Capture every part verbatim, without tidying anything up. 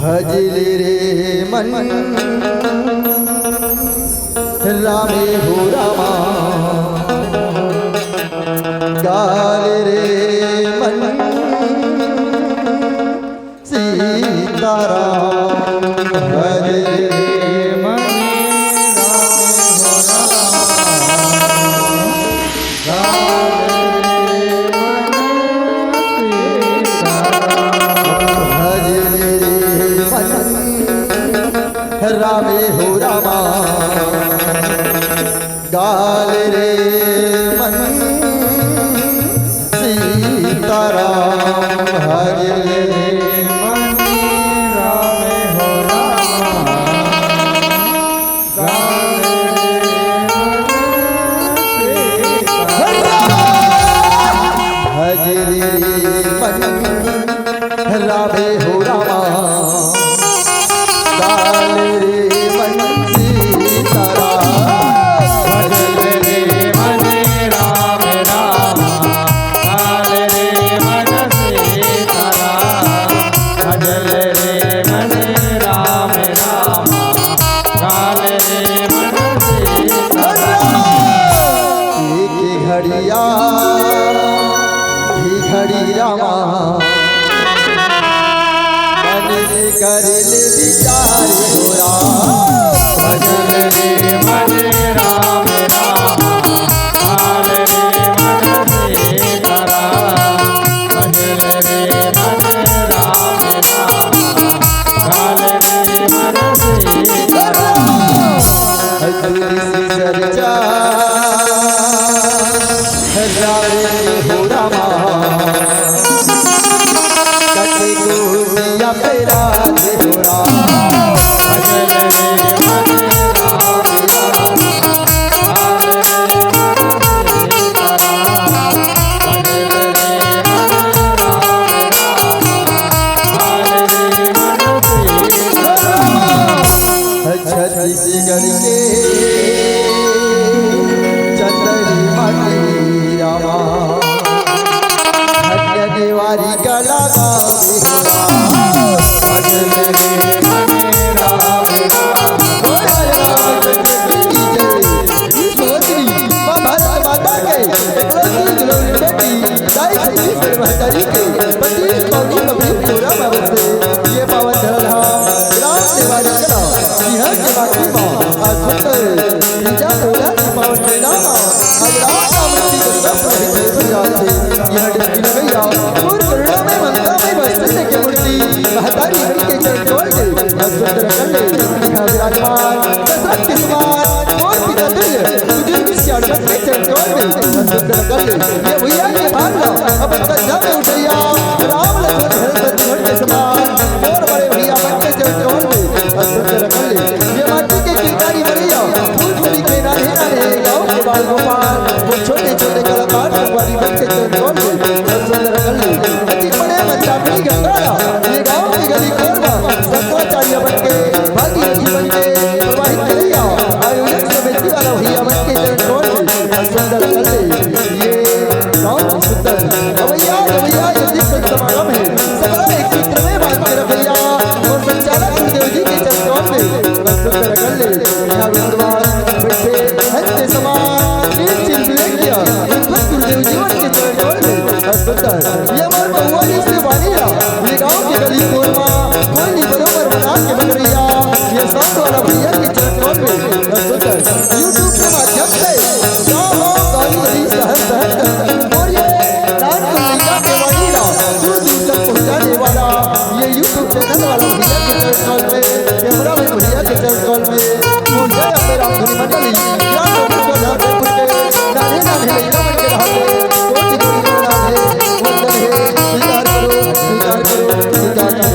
भजले रे मन रामे हो रामा, गाले रे मन सीताराम। भजले रे मन रामे हो रामा, गाले रे मन सीताराम। भजले रे मन रामे हो रामा, गाले रे मन सीताराम। भजले रे मन रामे हो रामा, गाले रे मन सीताराम। भजले रे मन रामे हो रामा, गाले रे मन सीताराम। भजले रे मन राम राम, गाले रे मन सीताराम। भजले रे मन राम राम, गाले रे मन सीताराम। एक घड़िया ही घड़ी रामा, मन में कर ले विचार हो राम। भजले रे मन राम राम, गाले रे मन सीताराम। भजले रे मन राम राम, गाले रे मन सीताराम। तुलसी चर्चा राम हो रामा, कटे गोपिया पे राज हो राम। भजले रे मन राम राम, गाले रे मन सीताराम। भजले रे मन राम राम, गाले रे मन सीताराम। छत्तीसगढ़ के चंदरी माटी रामा, धन्य देवारी कला गावे हो राम। भजले रे मन राम राम, बोल राम चंद्र की जय। विश्ववंदिनी माँ भारत माता के एकलौती दुलौरी बेटी, दाई छत्तीसगढ़ महतारी के पच्चीस पौनी पबनी पूरा बाबत से ये पावन धरल हा ग्राम देवारी कला। इहाँ के बाकी माँ आज सुंदर पूजा पूजा की पावन बेला माँ आज राम नाम की गंगा प्रवाहित होत जात हे। यह डुबकी लगैया और करुणा में ममता में वात्सल्य के मूर्ति महतारी बन के चरण कमल में आज सुंदर कर ले। यह विराजमान दशरथ के समान और पिता तुल्य बुजुर्ग सियान बन के चरण कमल में आज सुंदर कर ले। ये भैया के भार ला अपन कंधा में उठैया, राम लक्ष्मण भरत शत्रुघ्न के समान और बड़े भैया बन के चरण कमल में आज सुंदर कर ले। ये माटी के किरदारी बरैया, फूल सरी के नान्हे नान्हे गाँव के बाल गोपाल, वो छोटे छोटे कलाकार संगवारी बन के चरण कमल में आज सुंदर कर ले। अति बड़े मंदाकिनी गंगा ला, ये गाँव के गली खोर मा शंकराचार्य बन के, भागीरथी बन के प्रवाहित करैया, आयोजक समिति वाला भैया बन के चरण कमल में आज सुंदर कर ले। ये गाँव के सुंदर गवैया, गवैया, जल्दी से समागम है। सबला एक सूत्र में बांध के रखैया और संचालक गुरुदेव जी के चरण कमल में प्रस्तुत कर ले। यहाँ विद्वान बैठे हंस के समान, तीन चिलबिले किया विद्वत गुरुदेव जी के चरण कमल में प्रस्तुत कर। ये हमारे महुआ जी से वाणी ला, ये गाँव के गली खोर मा, कोई नहीं बरोबर बना के बकरिया, ये साउंड वाला भैया के चरण कमल में प्रस्तुत कर। YouTube के माध्यम से गाँव गाँव गली गली शहर शहर तक और ये नानपुर लइका के वाणी ला दूर दूर तक पहुँचाने वाला ये YouTube चैनल वाला भैया के चरण कमल में, कैमरा मैन भैया के चरण कमल में, और जय अम्बे रामधुनी मंडली, ग्राम गोविंदपुर जयपुर के नान्हे नान्हे लइका मन के रहत हे, कोटि कोटि प्रणाम हे, वंदन हे, स्वीकार करो, स्वीकार करो, स्वीकार करो।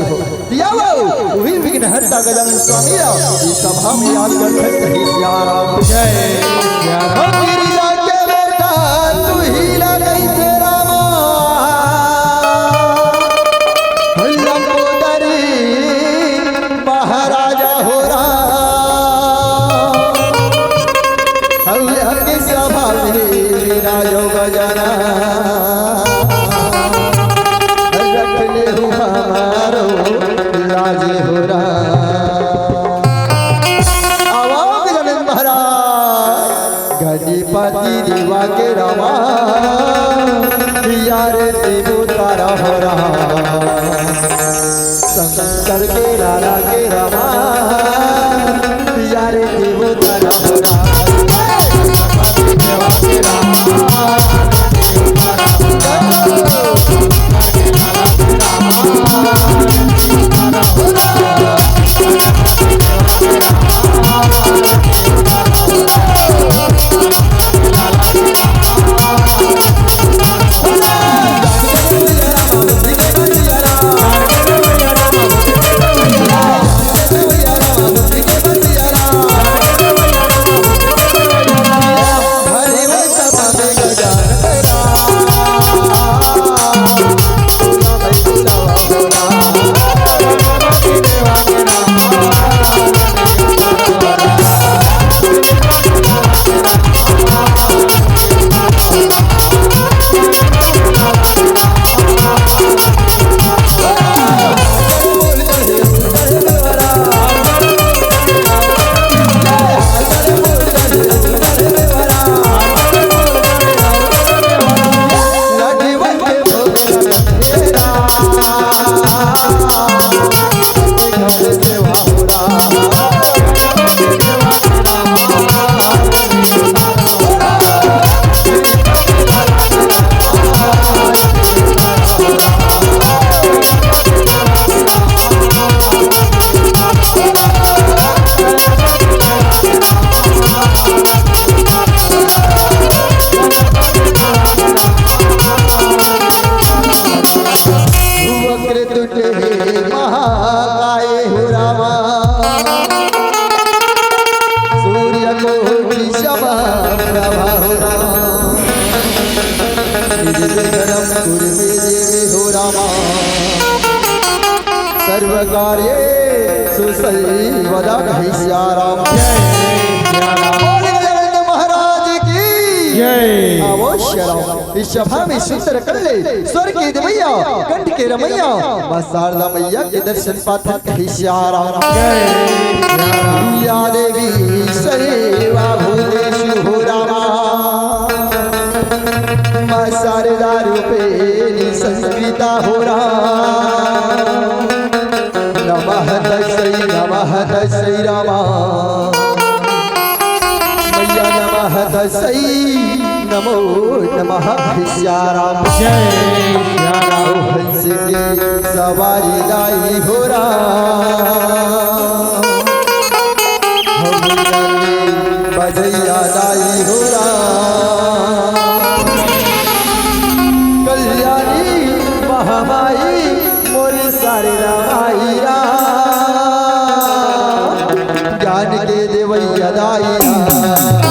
हो। या वो, उही विघ्नहर्ता गजानन स्वामी ला, ये सभा में याद करथन कहे सियाराम। जय सियाराम। ओ गिरिजा के बेटा, तू ही ला कइसे रामा, लंबोदरी महाराजा हो राम। हवे हके सभा में राजो गजानन, रख ले हूँ हमारो लाज हो राम। आवा गजानन महाराज, गणपति देवा के रामा, यार देवो तारा हो राम। शंकर के लाला के रामा, यार देवो तारा हो राम। वक्रतुंड हे महाकाय हो रामा, सूर्यकोटि समप्रभा हो रामा। निज दर्शन कुरु मे देवी हो रामा, सर्वकार्येषु सर्वदा। कहे सियाराम। बोल गजानन महाराज की। जय। आवो सियाराम। इस सभा में सुंदर कल्ले, स्वर के देवैया, कंठ के रमैया, माँ शारदा मैया के दर्शन पाथन। कहे सियाराम। या देवी सर्वभूतेषु हो रामा, माँ शारदा रूपेण संस्थिता हो राम। नमः तस्यै, नमः तस्यै रामा। मैया नमः तस्यै, नमो नमः सियाराम। जय सियाराम। हंस के सवारी दाई हो राम, बजैया दाई हो राम। कल्याणी महामाई मोर शारदा माई राम, ज्ञान के देवैया दाई राम।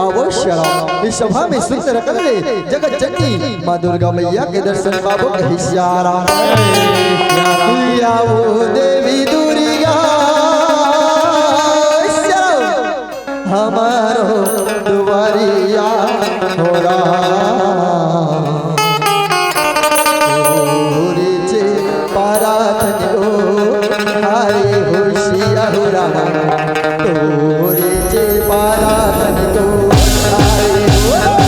आवो श्याम, इस सभा में सुंदर कर ले जगत जननी माँ दुर्गा मैया के दर्शन पाबो कहे श्याम। या वो देवी दुर्गा श्याम, हमारो दुआरिया हो राम। तोरे जे पाराथन ओ हाय होशिया हो राम। तोरे जे पाराथन ओ हाय हो राम।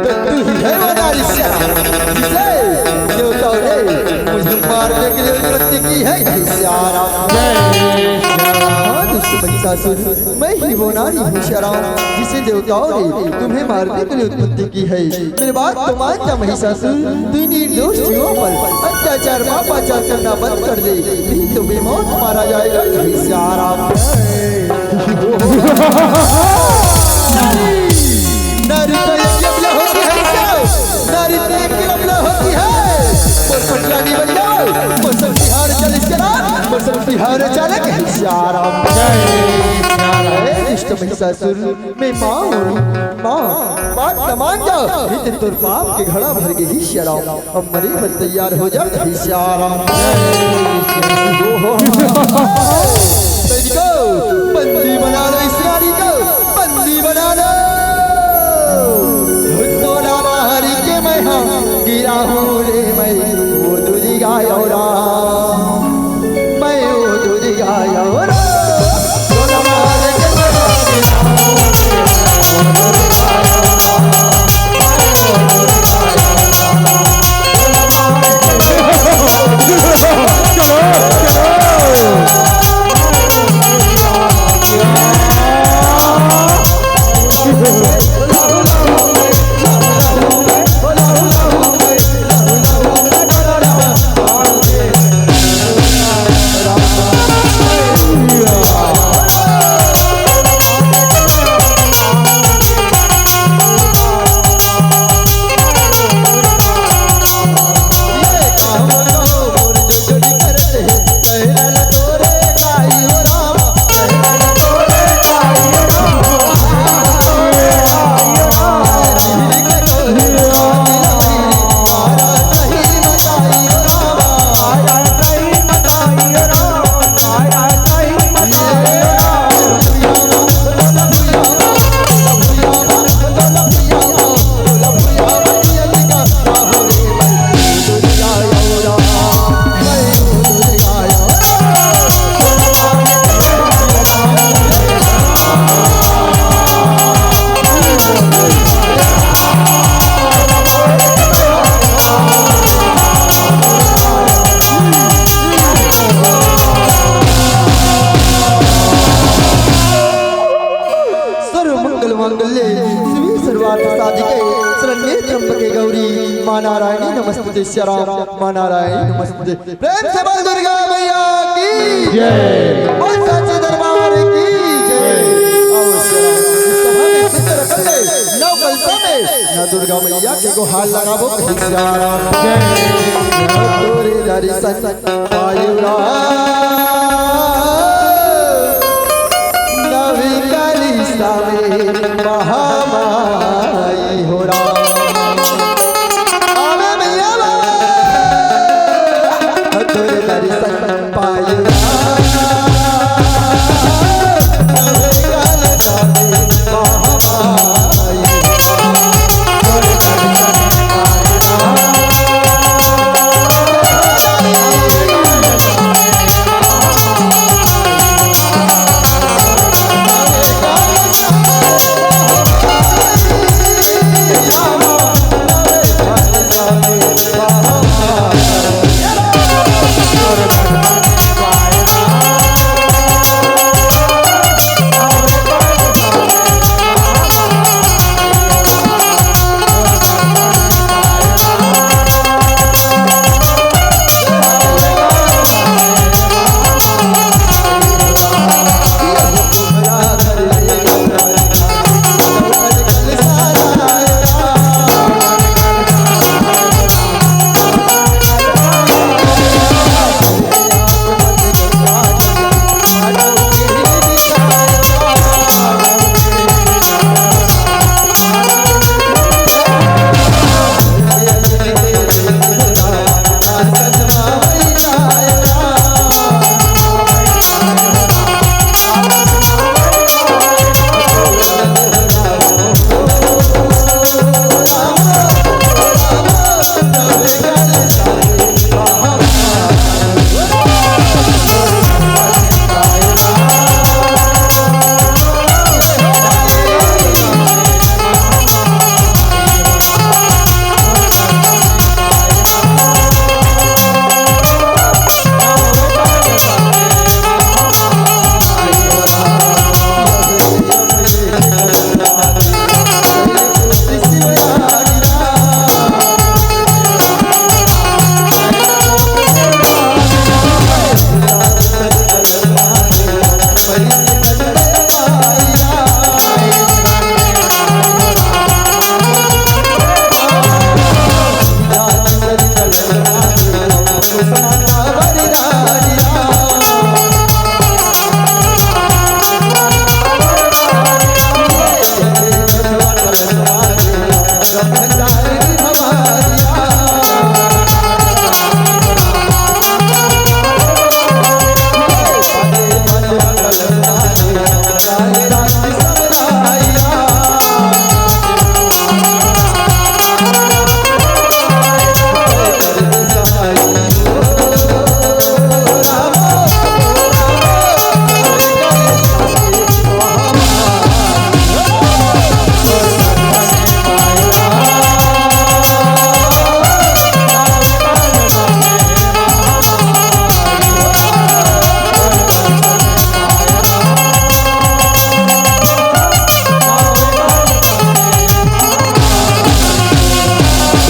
तो तू ही है वो नारी श्याम, जिसे देवताओं ने मुझे मारने के लिए उत्पत्ति की है, श्याम। हाँ, दुष्ट महिषासुर, मैं ही वो नारी हूँ श्याम, जिसे देवताओं ने तुम्हें मारने के लिए उत्पत्ति की है। मेरी बात तो मान जा महिषासुर, तू निर्दोष जीवों पर अत्याचार पापाचार करना बंद कर दे, नहीं तो बेमौत मारा जाएगा श्याम। नारी, नारी तो एक ही अबला होती है, नारी तो एक ही अबला होती है। मौसम रानी बन जाओ, मौसम तिहार चले श्याम, मौसम तिहार चले श्याम। हे दुष्ट महिषासुर, मैं माँ हूँ, माँ, बात न मान जा, नहीं तो तोर पाप के घड़ा भर गे ही श्याम। अब मरे बर तैयार हो जा, हे श्याम। सैनिको, बंदी बना लो इस नारी को, बंदी बना लो। तोला मारी के मैं हाँ गिरा हूँ रे मैं, वो दुर्गा औरा, मैं वो दुर्गा औरा। सर्व मंगल मांगल्ये शिवे सर्वार्थ साधिके शरण्ये त्र्यंबके गौरी माँ नारायणी नमस्तुते श्याम माँ नारायणी नमस्तुते। प्रेम से बोल दुर्गा मैया की। जय। बोल साचे दरबार की जय। आओ शेरा, इस सभा में सुंदर कर ले, नौ कलसा में, ना दुर्गा मैया के गुहार लगाबो कहिस यारा। जय। तोरे दर्शन पायो राम, नवी कलसा में महामाई हो राम। आवे मैया आवे। तोरे दर्शन पायो।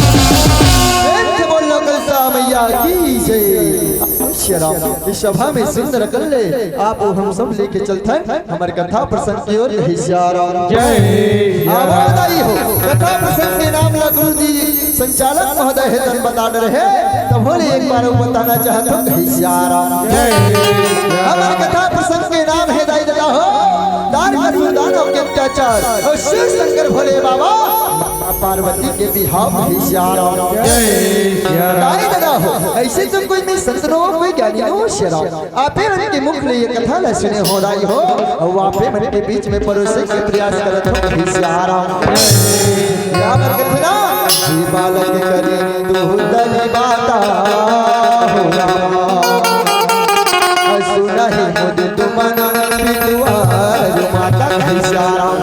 प्रेम से बोल लो कलसा मैया की जय। शेरा, इस सभा में सुंदर कर ले, आप हम सब लेके चलथन हमर कथा प्रसंग की ओर। हिसियाराम जय। आप बताई हो, कथा प्रसंग के नाम ला गुरु जी संचालक महोदय हे तन बता रहे, तब बोले एक बार वो बताना चाहत हो। हिसियाराम जय। हमर कथा प्रसंग के नाम हे दाई ददा हो, दार का दानव के अत्याचार और शिव शंकर भोले बाबा पार्वती के बिहाव। हिसियाराम जय। दाई ददा हो, ऐसे तो कोई नहीं संत नो, कोई ज्ञानी नो, शेरा। आपे मन के मुख ले ये कथा ला सुने हो दाई हो, अउ आपे मन के बीच में परोसे के प्रयास करत हो। हिसियाराम। या बर कथे ना, "जी बालक करी दूध दही बाता हो रामा, असु नहीं मुद तुमन पितुआर माता।" हिसियाराम।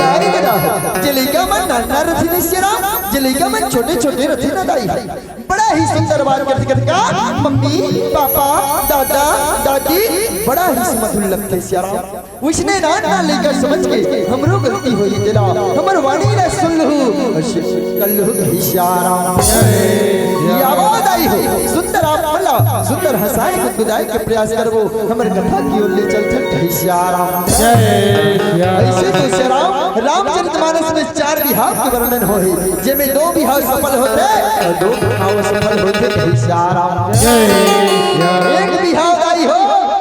दाई ददा हो, जे लइका मन नन्ना रथिन हिसियाराम, जे लइका मन छोटे-छोटे रथिन ना दाई, बड़ा ही सुंदर बात करथे, कथे का, "मम्मी, पापा, दादा, दादी, बड़ा ही सुमधुर लगथे सियाराम। वइसने नान नान लइका समझ के हमरो गलती होही तेला हमर वाणी ला सुन लहू, अउ कर लहू कहे सियाराम। ये आवाज आई हो, सुंदर आप मन ला सुंदर हंसाए गुदगुदाए के प्रयास करबो, हमर कथा की ओर ले चलथन कहे सियाराम। जय सिया राम। अइसे तो सियाराम रामचरितमानस में चार बिहाव के वर्णन होहे, जेमे दो बिहाव सफल होथे अउ दो बिहाव असफल होथे कहे सियाराम। जय सिया राम। एक बिहाव दाई हो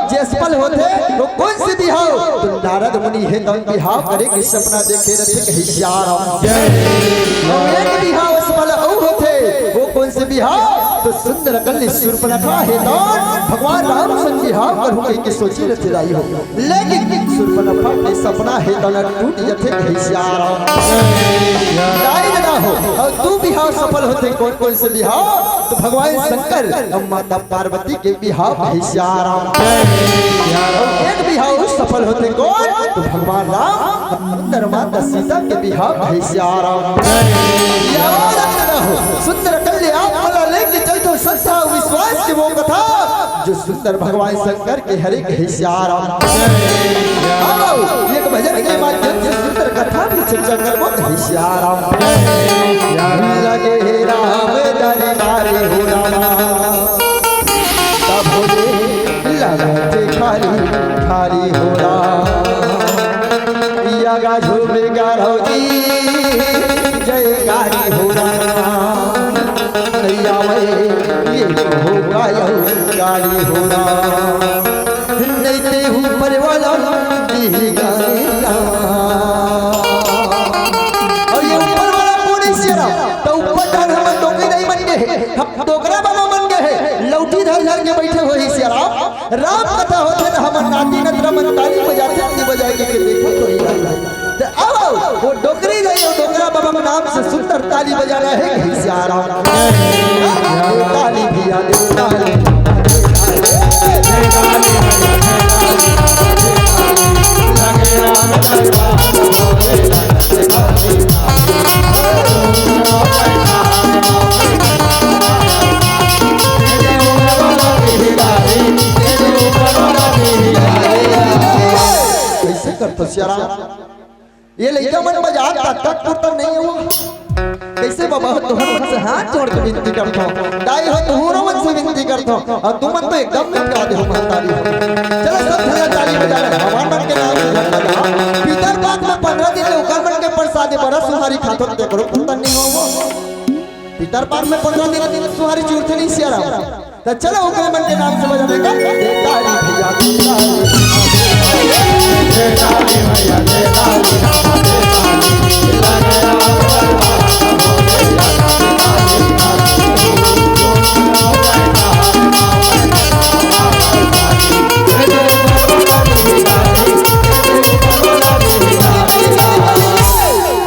जे असफल होथे, वो कौन से बिहाव? तो नारद मुनि हे तौन बिहाव करे के सपना देखे रथे कहे सियाराम। जय सिया राम। अउ एक बिहाव असफल अउ होथे, वो कौन से बिहाव? तो सुंदर कन्या सूर्पनखा हे तौन भगवान राम संग बिहाव करहूं कहि के सोचे रथे दाई हो। लेकिन सूर्पनखा के सपना हे तौन टूट जथे कहे सियाराम। दाई ददा हो, अउ दू बिहाव सफल होथे, कौन कौन से बिहाव? तो भगवान शंकर अउ माता पार्वती के बिहाव कहे सियाराम। अउ एक बिहाव सफल होथे, कौन? तो भगवान राम अउ सुंदर माता सीता के बिहाव कहे सियाराम। ये आवाज ददा हो, सुंदर कन्या आप मन ला लेके चलथों श्रद्धा अउ विश्वास के वो कथा, जो सुंदर भगवान शंकर के हरे कहे सियाराम। आओ, एक भजन के माध्यम से सुंदर कथा भी चर्चा करबो कहे सियाराम। लगे हे राम दरबारी हो रामा, तब भोले लगत खाली खाली हो राम। या गा झूमे गा रौजी जयकारी हो राम। नैया में ये हो गायो गाड़ी हो राम। नहीं ते ऊपर वाला दी गाया। अउ ये ऊपर वाला कोन हे सियाराम? त ऊपर डाल हमर डोकरी दाई मन के हे, हम डोकरा बाबा मन के हे, लौठी धर धर के बइठे होही सियाराम। राम कथा होथे त हमर नाती नतरा मन ताली बजाथे, ताली बजाए के, के देखो तो ही भाई। त आओ, वो डोकरी दाई अउ डोकरा बाबा के नाम से सुंदर ताली बजाना हे, हे सियाराम। ताली भैया दे ताली। कइसे करथो सियाराम? ये लइका मन बजात तक तक पुरता नहीं हुआ। कइसे बाबा, तुहर मन से हाथ जोड़ के विनती करथों, दाई हो तुहरो मन से विनती करथों, अउ तुमन तो एकदम निपटा दे हो महतारी हो। चलो सब झन ताली बजा रहे, भगवान मन के नाम से झन बजा। पीतर पाक में पंद्रह दिन ले उकर मन के प्रसाद बड़ा सुहारी खाथो, तेकरो पुरता नहीं हुआ। पीतर पाक में पंद्रह दिन सुहारी चूरथे नहीं सियाराम। त चलो ओकरे मन के नाम से बजा दे का। दे ताली भैया, दे ताली। दे ताली भैया, दे ताली।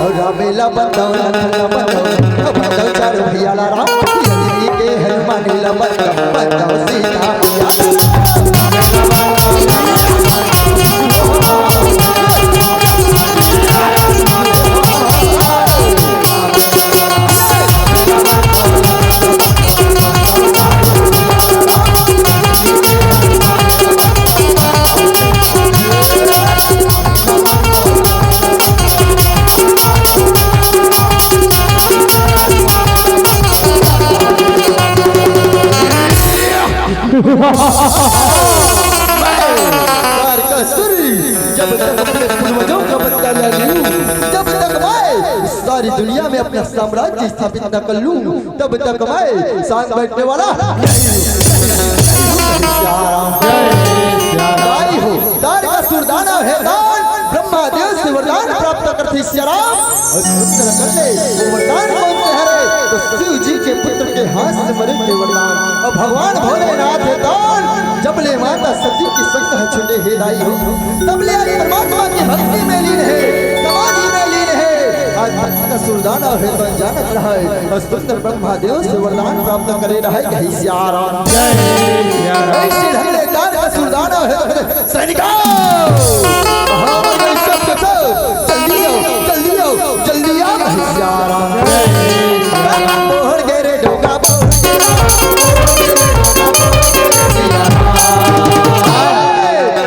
अउ रामे ला बताओ, लखन ला बताओ, बताओ चारों भैया ला राम। के हनुमान ला बताओ, बताओ सीता मैया। तारकासुर, जब तक अपने पूर्वजों का बदला न लूं, जब तक मैं सारी दुनिया में अपना साम्राज्य स्थापित न कर लूं, तब तक मैं शांत बैठने वाला नहीं हूं। जय सिया राम। जय सिया राम। तारकासुर दानव हे दान, ब्रह्मा देव से वरदान प्राप्त करथे सिया राम। अउ सुंदर कन्या, वो वरदान कौन से हरे? तो शिव जी के पुत्र के हाथ से मरे के वरदान। अउ भगवान भोलेनाथ हे दान, जब ले माता सती के संग ह छूटे हे दाई हो, तब ले आज परमात्मा की भक्ति में लीन हे, समाधि में लीन हे। आज तारकासुर दानव हे तो जानत रहे, अउ सुंदर ब्रह्मा देव से वरदान प्राप्त करे रहे, कहे सिया राम। जय सिया राम। अइसे ढंग ले तारकासुर दानव हे तो सैनिका! हाँ, भाई, सब के सब, जल्दी आओ, जल्दी आओ, जल्दी आओ, भाई, सिया राम। बोहड़ गे रे डोका, बोहड़ गे रे डोका, बोहड़ गे रे डोका, बोहड़ गे रे डोका।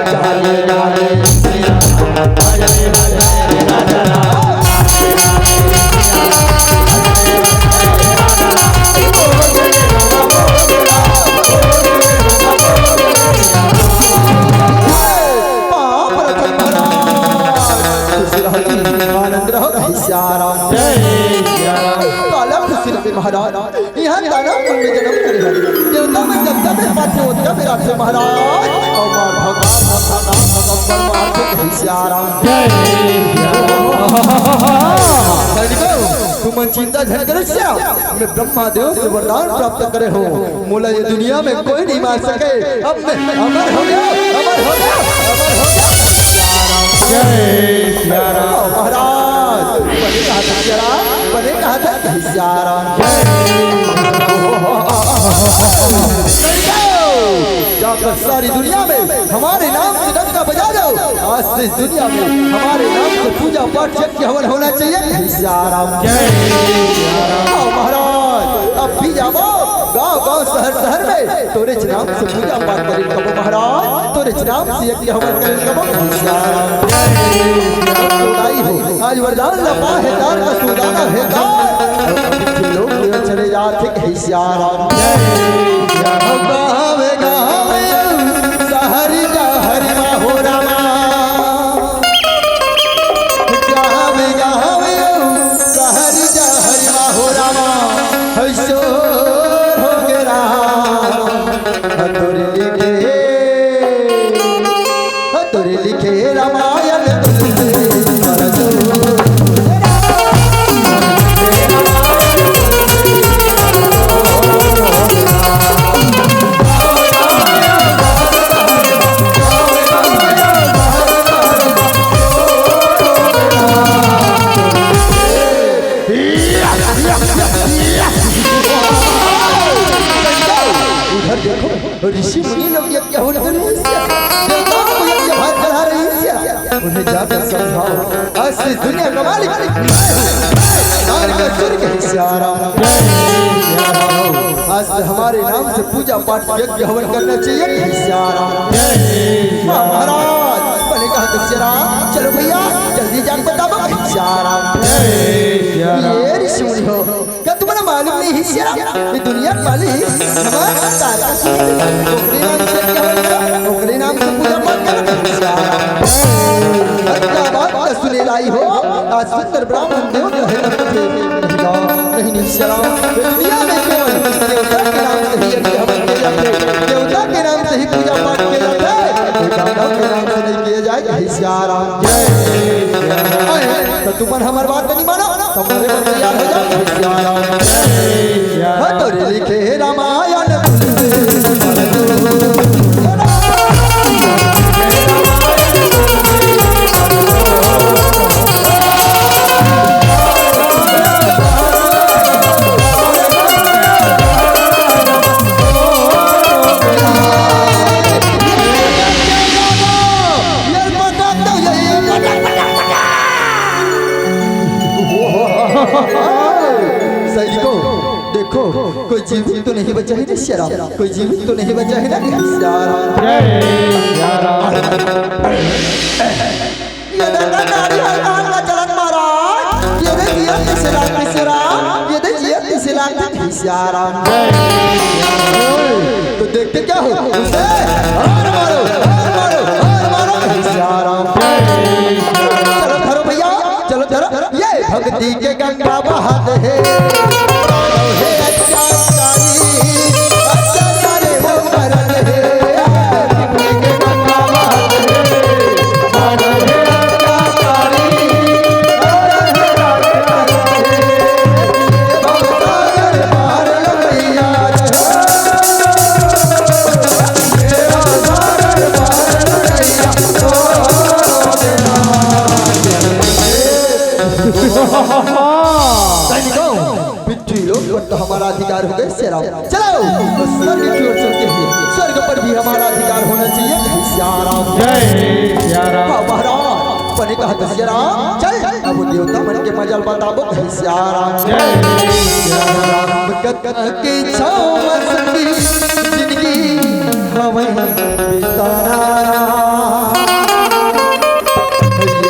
महाराज, अउ मोर भगवान, भगवान, भगवान, भगवान, सियाराम। जय सियाराम। सैनिकों, तुमन चिंता झन करो, सियाराम। मैं ब्रह्मा देव से वरदान प्राप्त करे हूँ, मोला ये दुनिया में कोई नहीं मार सके। अब मैं अमर हो गया, अमर हो गया, अमर हो गया। जय सियाराम। महाराज, बने कहा था सियाराम, बने कहा था सियाराम। जाकर सारी दुनिया में हमारे नाम से डंका बजा दो। आज से इस दुनिया में हमारे नाम से पूजा पाठ, यज्ञ हवन होना चाहिए। सियाराम। जय सियाराम। हाँ महाराज, अब भी जाओ गांव गांव, शहर शहर में तोरे नाम से पूजा पाठ करें कबो महाराज, तोरे नाम से यज्ञ हवन करें कबो। सियाराम। तो दाई हो, आज वरदान ला पाहे तार का सुरदाना है तार। लोग चले जाते हैं सियाराम। गावे गावे सहरी जहरी मा हो रामा। गावे गावे सहरी जहरी मा हो रामा। है शोर हो गे राम। तोरे लिखे, तोरे लिखे रामायण तुलसी। उधर देखो, ऋषि मुनि लोग यज्ञ हो रहे हैं, देवताओं को यज्ञ भात चढ़ा रहे हैं। उन्हें जाकर समझाओ, आज से दुनिया का मालिक मैं हूँ, मैं तारकासुर के सियाराम। आज से हमारे नाम से पूजा पाठ, यज्ञ हवन करना चाहिए। सियाराम। हाँ, महाराज, बने कहा तो सियाराम, चलो भैया, जल्दी जाके बताओ। सियाराम। ये ऋषि मुनि हो, का तुम्हारा मालूम नहीं है सियाराम? ये दुनिया का मालिक हमारा तारकासुर है। ओकरे नाम से क्या होता? ओकरे नाम से पूजा पाठ करते हैं सियाराम। क्या बात का सुने लाई हो? आज सुंदर ब्राह्मण देव कहे लगते। नहीं, नहीं, नहीं सियाराम, ये दुनिया में केवल देवता के नाम से ही यज्ञ हवन किए जाते हैं। देवता के नाम से ही पूजा पाठ किए जाते हैं। कोई दानव के नाम से नहीं किए जाए। जय सियाराम। जय सियाराम। तो तुमन हमार बात नहीं मानो। तुम्हारे को तैयार हो जाओ। सियाराम। हाँ, तोरे लिखे रामायण। सैनिकों, देखो, कोई जीवित तो नहीं बचा है ना सियाराम? कोई जीवित तो नहीं बचा है ना सियाराम? जय सियाराम। ये देखो, नारी हर नार का चलन महाराज, ये दे जिया किसे लागते सियाराम, ये दे जिया किसे लागते सियाराम। तो देखते क्या हो? उसे हार मारो, हार मारो, हार मारो, सियाराम। चलो धरो भैया, चलो धरो। ये भक्ति के गंगा बहात है, मानव है अत्याचारी, अत्याचारी वो मरत है। भक्ति के गंगा बहात है, मानव है अत्याचारी। सैनिकों, पृथ्वी लोक पर तो हमारा अधिकार हो गया, सियाराम। चलो, स्वर्ग की ओर चलते हैं। स्वर्ग पर भी हमारा अधिकार होना चाहिए, सियाराम। जय सियाराम। हाँ, महाराज, बने कहा तो सियाराम, चल, अब देवता मन के मजल बताबो, सियाराम। जय सियाराम। के छाँव म संगी जिनगी हवई बिताना।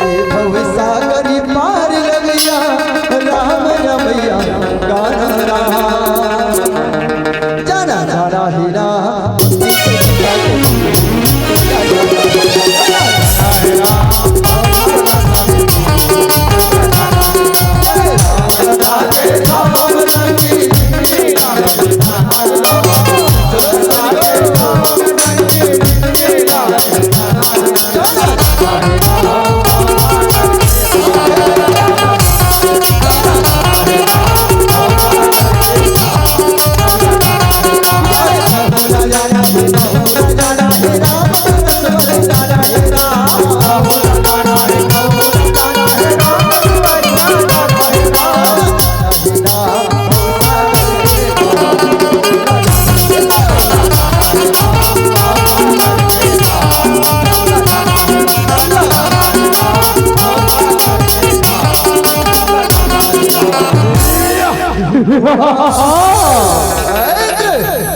ये भव सागरी पार लगिया राम रमैया गाना राम। जाना जाना ही राम।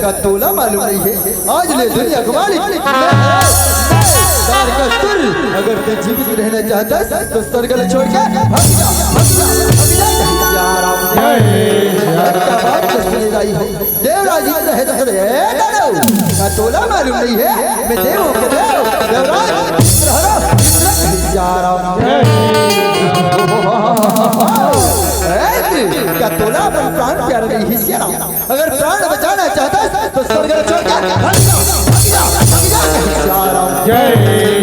का तोला मालूम नहीं है? आज ले दुनिया घुमा ली। मैं, मैं, तारकासुर, अगर तू जीवित रहना चाहता है तो स्वर्ग ले छोड़ के भाग जा, भाग जा, भाग जा। क्या बात सुने लाई हो? देवराज जी कहे तो रे, ए दानव, का तोला मालूम नहीं है? मैं देव हूँ, देव, देवराज, इंद्र हरो, इंद्र, सिया राम। ए, का तोला अपन प्राण प्यारे नहीं है, सिया राम। अगर प्राण बचाना चाहता है तो स्वर्ग छोड़ के भाग जा, भाग जा, भाग जा, सिया राम। जय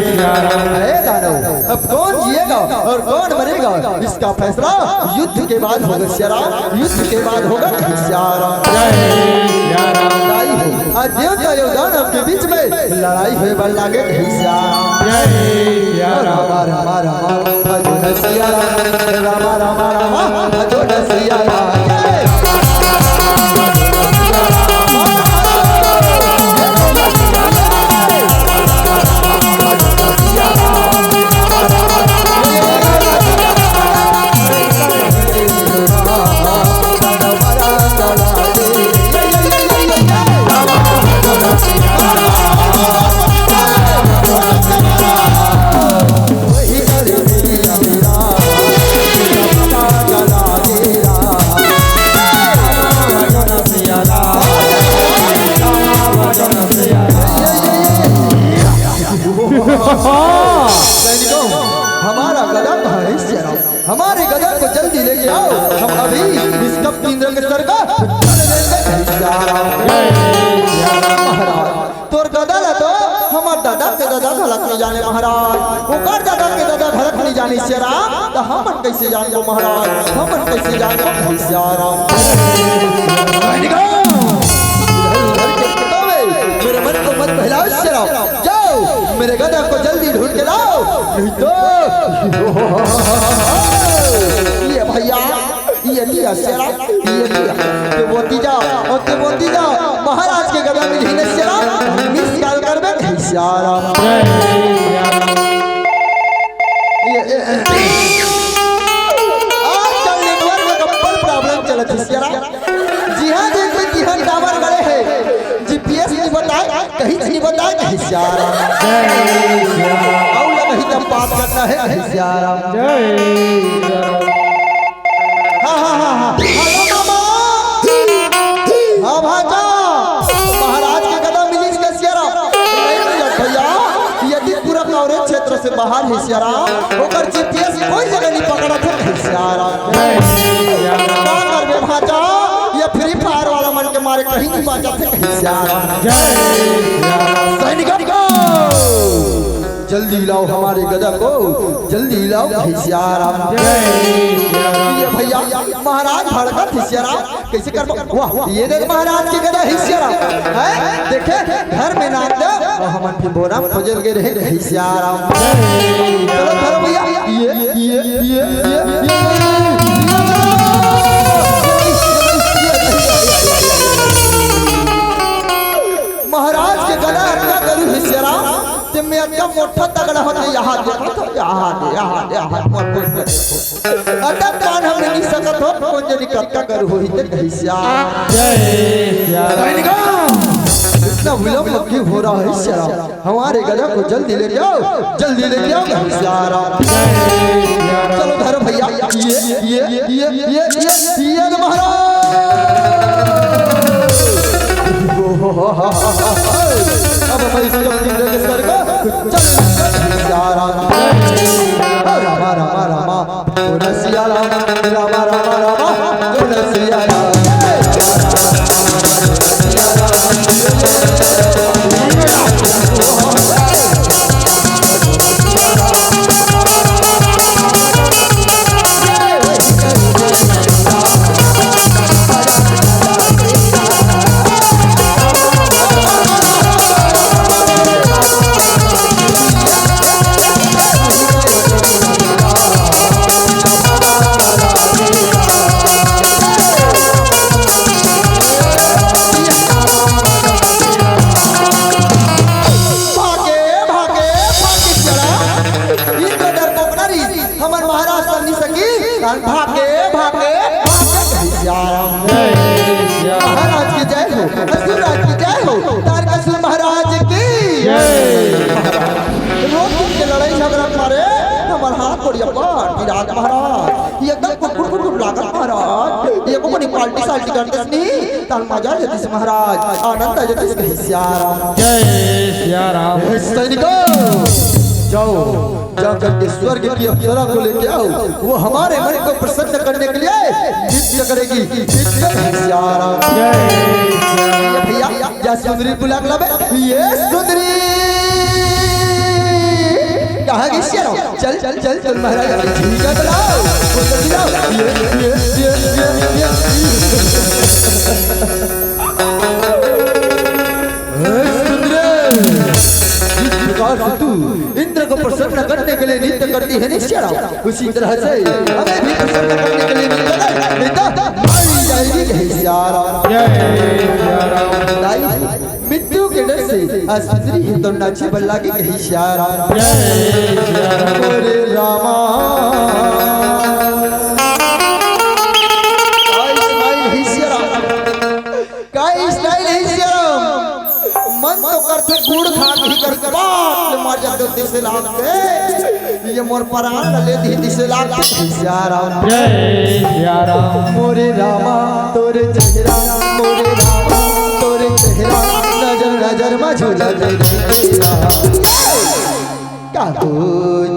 सिया राम। ए दानव, अब कौन जिएगा और कौन मरेगा, इसका फैसला युद्ध के बाद होगा, सिया राम। युद्ध के बाद होगा, सिया राम। जय सिया राम। भाई हो, आज देवता और दानव के बीच में लड़ाई होए बर लागे, सिया राम। जय सिया राम। रामा, रामा, रामा, भजो न सिया राम। रामा, रामा, रामा, भजो न सिया राम। सैनिकों, हमारा गदा कहाँ है, सिया राम? हमारे गदा को जल्दी लेके आओ, हम अभी इस कपटी इंद्र के सर का चले लेंगे। महाराज, तोर गदा ला तो हमर दादा के दादा घलक नहीं जाने महाराज, ओकर दादा के दादा घलक नहीं जाने सिया राम, तो हमन कैसे जानबो महाराज, हमन कैसे जानबो सिया राम? मेरे मन को मत बहलाओ सिया राम, जाओ मेरे गदा को जल्दी ढूंढ के लाओ, नहीं तो ये भैया, ये लिया सिया राम, ये लिया। ते बोती जा, और ते बोती जा, महाराज के गदा में ही सिया राम, मिस कॉल करबे, सिया राम। ये, ये, आजकल नेटवर्क में गब्बर प्रॉब्लम चलत है, सिया राम। जिहाँ देखबे तिहाँ टावर गड़े हे, जीपीएस नहीं बताए, कहीं नहीं बताए, सिया राम। और लगा ही तब बात करना है, सिया राम। हाँ, हाँ, हाँ, हाँ। हेलो मामा। हाँ भांचा। महाराज के गदा मिलिस का सिया राम? नहीं मिलत भैया। यदि पूरा कवरेज क्षेत्र से बाहर है सिया राम, ओकर जीपीएस कोई जगह नहीं पकड़त है सिया राम। का करबे भांचा? ये फ्री फायर वाला मन के मारे कहीं नहीं बाचत है सिया राम। सैनिकों, जल्दी लाओ हमारे गदा को, जल्दी लाओ, सिया राम। ये भैया, महाराज भड़कत है सिया राम, कैसे करबो? वाह, ये देख महाराज के गदा है सिया राम, हैं? देखे, घर में नाच दे, और हमन भी बोरा खोजल के रहे, सिया राम। चलो, चलो भैया, ये, ये, ये, ये, ये, महाराज के गदा अतना गरू है सिया राम, ते में अतना मोटा तगड़ा होते, यहाँ देखो तो, यहाँ दे, यहाँ दे, यहाँ दे, मोट, मोट, मोट। अतक पान हम नहीं सकत हो, कौन जनी कतका गरू होही ते कही सिया। जय सिया राम। इतना विलंब क्यों हो रहा है सिया राम? हमारे गदा को जल्दी लेके आओ, जल्दी लेके आओ, सिया राम। चलो धरो भैया, ये, ये, ये, ये, ये, ये, ये महाराज। अब मैं इस कबीर के सर को चल, सिया राम। रामा, रामा, रामा। बोल सिया राम, रामा, रामा, रामा, बोल सिया राम। भागे, भागे, भागे, चला। इंद्र डरपोक नरी, हमर महाराज कर नहीं सकी। भागे, भागे, भागे, सिया राम। असुर राज की जय हो, तारकासुर महाराज की। जय। रोज दिन के लड़ाई झगड़ा के मारे हमर हाथ गोड़ अब्बड़ पिरात महाराज, ये एकदम कुकुर कुकुर लागत महाराज, ये को कोनी पाल्टी साल्टी करतेस नी, तहान मजा आ जतिस महाराज, आनंद आ जतिस। कहे सिया राम। जय सिया राम। हे सैनिको, जाओ, जाकर के स्वर्ग की अप्सरा को लेके आओ, वो हमारे मन को प्रसन्न करने के लिए नृत्य करेगी। नृत्य। सिया राम। जय सिया राम। भैया, या सुंदरी बुला के लाबे। ये सुंदरी कहाँ गई सिया राम? चल चल चल चल, महाराज, अभी ठीक है, बुलाओ, वो जल्दी लाओ। ये, ये, ये, ये, ये, ये। हे सुंदरी, जिस प्रकार से तू इंद्र को प्रसन्न करने के लिए नृत्य करती है नी सिया राम, उसी तरह से हमें भी प्रसन्न करने के लिए नृत्य कर, नहीं तो मारी जाएगी। कहे सिया राम। जय सिया राम। दाई, मृत्यु के डर से आज सुंदरी ही तो नाचे बल्ला की। कहे सिया राम। जय सिया राम। अरे रामा। का style हे सिया राम? का style हे सिया राम? मन तो करथे गुड़ खा के ही कर बात ले मर जाते दिसे लाग के। ये मोर परान ले दी दिसे लाग के। सिया राम। जय सिया राम। मोरे रामा तोरे चेहरा, मोरे रामा तोरे चेहरा, नजर नजर मा झूला दे तेरा। का हो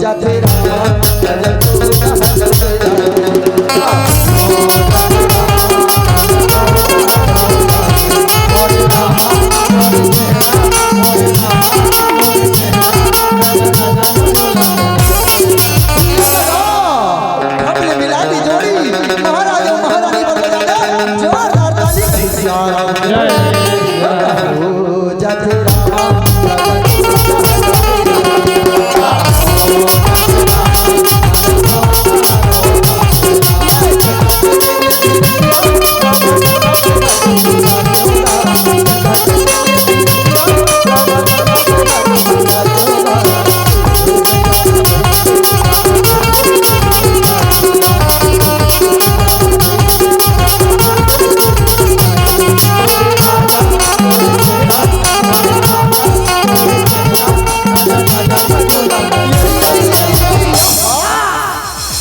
जाथे रामा, नजर तो कहाँ नजर। हमने मिला दी जोड़ी, महाराज और महारानी बन गया। जोरदार ताली। जय। हो जाथे रामा।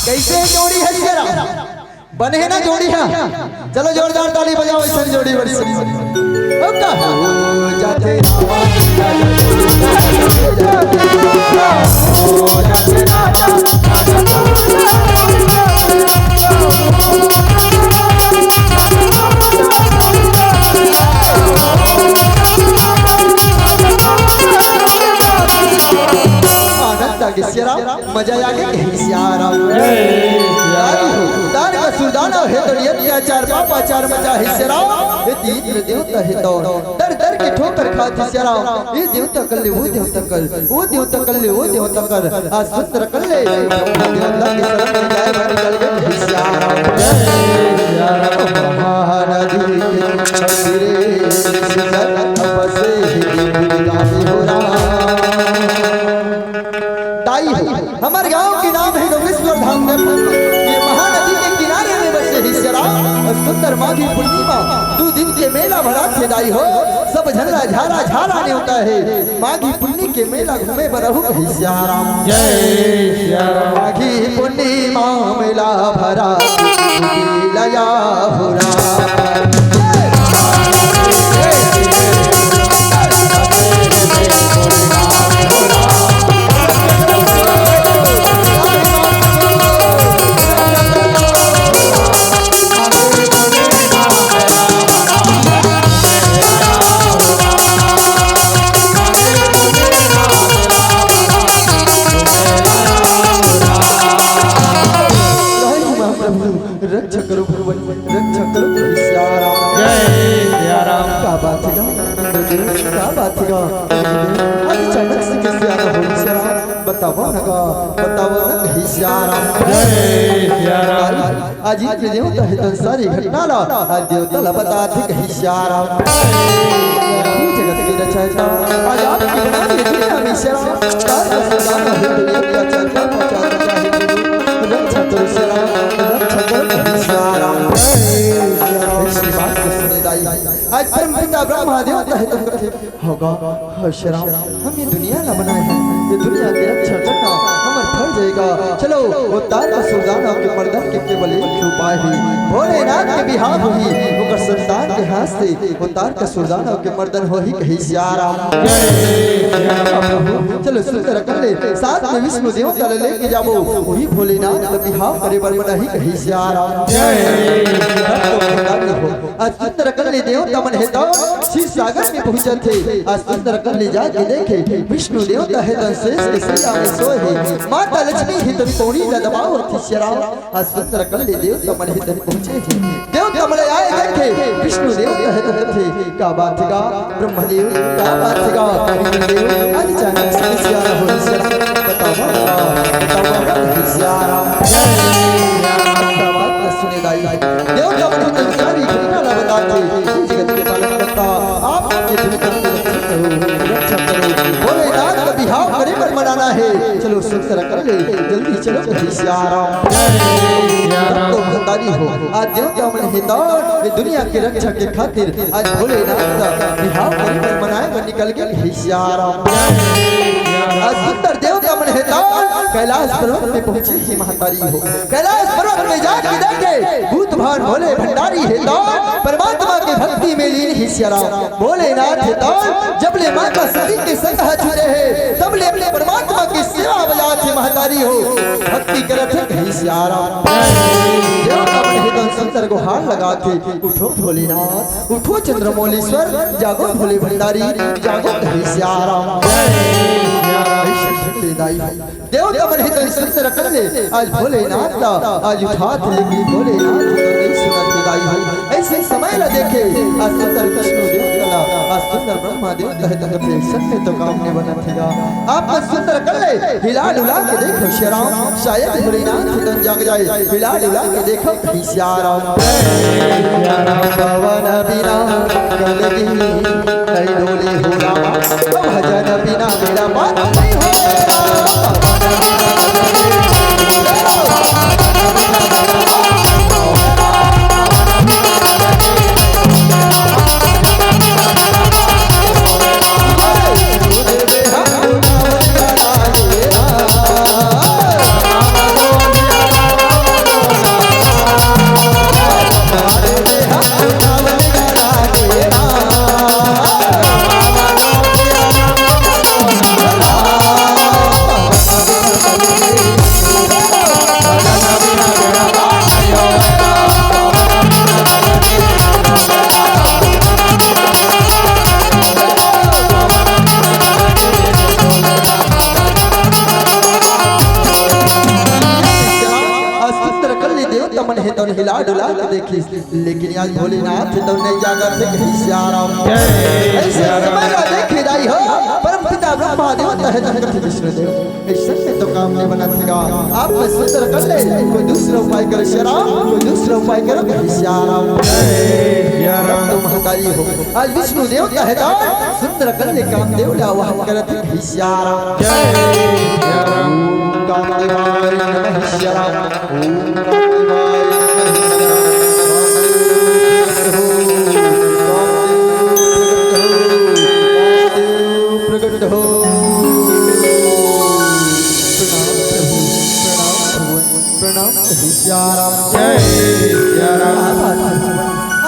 कैसे जोड़ी हे सिया राम? बने हे ना जोड़ी हे? चलो जोरदार ताली बजाओ, ऐसन जोड़ी बड़ी सुंदर। ओ का? आनंद आ गया सिया राम। मजा आ गया। कहे सिया राम। जय सिया राम। तारकासुर दानव हे तो अत्याचार पापाचार मचा हे सिया राम। हे तीन देवता हे तो दर दर के ठोकर खात हे सिया राम। ये देवता कर ले, वो देवता कर, वो देवता कर ले, वो देवता कर। आज सुंदर कर ले। देवता के शरण में जाए बन निकल गए। कहे सिया राम। जय सिया राम। महानदी के तीरे सुंदर बसे हे दीप दिखावे हो राम। दाई हो, हमर गांव के नाम हे डोमेश्वर धाम। ये महानदी के किनारे में बसे हे सिया राम। और सुंदर माघी पूर्णिमा दू दिन के मेला भराथे दाई हो। सब झन ला झारा झारा नेवता हे। माघी पुन्नी के मेला घूमे बर आहू। कहे सिया राम। जय सिया राम। माघी पुन्नी मा मेला भरा लया हो राम। रक्षा करो भगवान, रक्षा करो सिया राम। जय सिया राम। का बात हे गा, इंद्रदेव, का बात हे गा? अरे अचानक से कैसे आना हो सिया राम? बतावा ना गा, बतावा ना कहे सिया राम। जय सिया राम। आज इंद्रदेव तो हे तो सारी घटना ला, आज देवता ला बताथे कहे सिया राम। हे जगत के रचयिता, आज आपके बिना ये दुनिया में सिया राम, तारकासुर दानव हे तो ये अत्याचार पापाचार मचा हे। रक्षा करो सिया राम, रक्षा करो सिया राम। ऐसी बात को सुने दाई, आज परम पिता ब्रह्मा देवता हे तब कथे, "होगा, हो श्री राम, हम ये दुनिया ला बनाए हन, ये दुनिया के रक्षा करना हमर फर्ज हे गा। चलो, वो तारकासुर दानव के मर्दन के केवल एक ही उपाय हे, भोलेनाथ के बिहाव होही, ओकर संतान के हाथ से वो तारकासुर दानव के मर्दन होही," कहिस सिया राम। चलो, सुंदर अकन ले साथ में विष्णु देवता ला लेके जाबो, वही भोलेनाथ का बिहाव करे बर बनाही, कहिस सिया राम। जय। आज सुंदर अकन ले देवता मन हे तौन क्षीर सागर में पहुंचत हे। आज सुंदर अकन ले जाके देखे, विष्णु देवता हे तौन शेष के सैया में सोए हे, माता लक्ष्मी हे तौन पौड़ी ला दबावत हे सिया राम। आज सुंदर अकन ले देवता मन हे तौन पहुंचे हे। देवता मन आए देखे, विष्णु देवता हे तौन कथे, "का बात हे गा ब्रह्मदेव, का बात हे गा विष्णुदेव, आज अचानक से सिया राम हो सिया राम, बतावा, बतावा, सिया राम।" का बात सुने दाई। देवता मन तो सारी घटना ला बताथे, जगत के पालन करता, आप ये दुनिया को रक्षा करो, रक्षा करो। भोलेनाथ का बिहाव करे बर मनाना हे। चलो सुंदर अकन ले, जल्दी चलो, कहिस सिया राम। तो महतारी हो, आज देवता मन हे तौन ये दुनिया के रक्षा के खातिर आज भोलेनाथ का बिहाव करे बर मनाए बर निकल गे, कहिस सिया राम। आज सुंदर देवता मन हे तौन कैलाश पर्वत में पहुंचे हे महतारी हो। कैलाश पर्वत में जाके देखे, भूत भान भोले भंडारी हे तौन परमात्मा के भक्ति में लीन हे सिया राम। भोलेनाथ हे तौन जब ले माता सती के संग ह छूटे हे, तब ले अपने परमात्मा के सेवा बजात हे महतारी हो, भक्ति करत हे, कहिस सिया राम। देवता मन हे तौन सुंदर गोहार लगाथे, "उठो भोलेनाथ, उठो चंद्रमौलेश्वर, जागो भोले भंडारी, जागो," कहिस सिया राम। देवता मन हे तौन सुंदर अकन ले आज भोलेनाथ ला आज उठात हे, लेकिन भोलेनाथ तो नहीं सुनत हे दाई हो। अइसे समय ला देखे, आज सुंदर विष्णु देवता ला, आज सुंदर ब्रह्मा देवता हे तौन संग में तो काम नहीं बनत हे गा। आप मन सुंदर अकन ले हिला डुला के देखो सिया राम, शायद भोलेनाथ हे तौन जाग जाए। हिला डुला के देखो, कहिस सिया राम। पवन बिना कल दिन नहीं डोले हो रामा, भजन बिना मेरा मन नहीं हो रामा। आज सुंदर अकन ले देवता मन हे तौन हिला डुला के देखिस, लेकिन आज भोलेनाथ हे तौन नहीं जागत हे, कहिस सिया राम। जय अइसे सिया राम। समय ला देखे दाई हो, परम पिता ब्रह्मा देवता हे तौन कथे विष्णुदेव, अइसे में तो काम नहीं बनत हे गा। आप मन सुंदर अकन ले, कोई दूसरा उपाय करो सिया राम, कोई दूसरा उपाय करो, कहिस सिया राम। जय सिया राम। तो महतारी हो, आज विष्णु देवता हे तौन सुंदर अकन ले कामदेव ला आवाहन करत हे, कहिस सिया राम। जय सिया राम। ओम कामदेवाय नमः सिया राम। ओम कामदेवाय नमः सिया राम। कामदेव प्रकट हो, कामदेव प्रकट हो, कामदेव प्रकट हो। प्रणाम प्रभु, प्रणाम प्रभु, प्रणाम प्रभु सिया राम। जय सिया राम।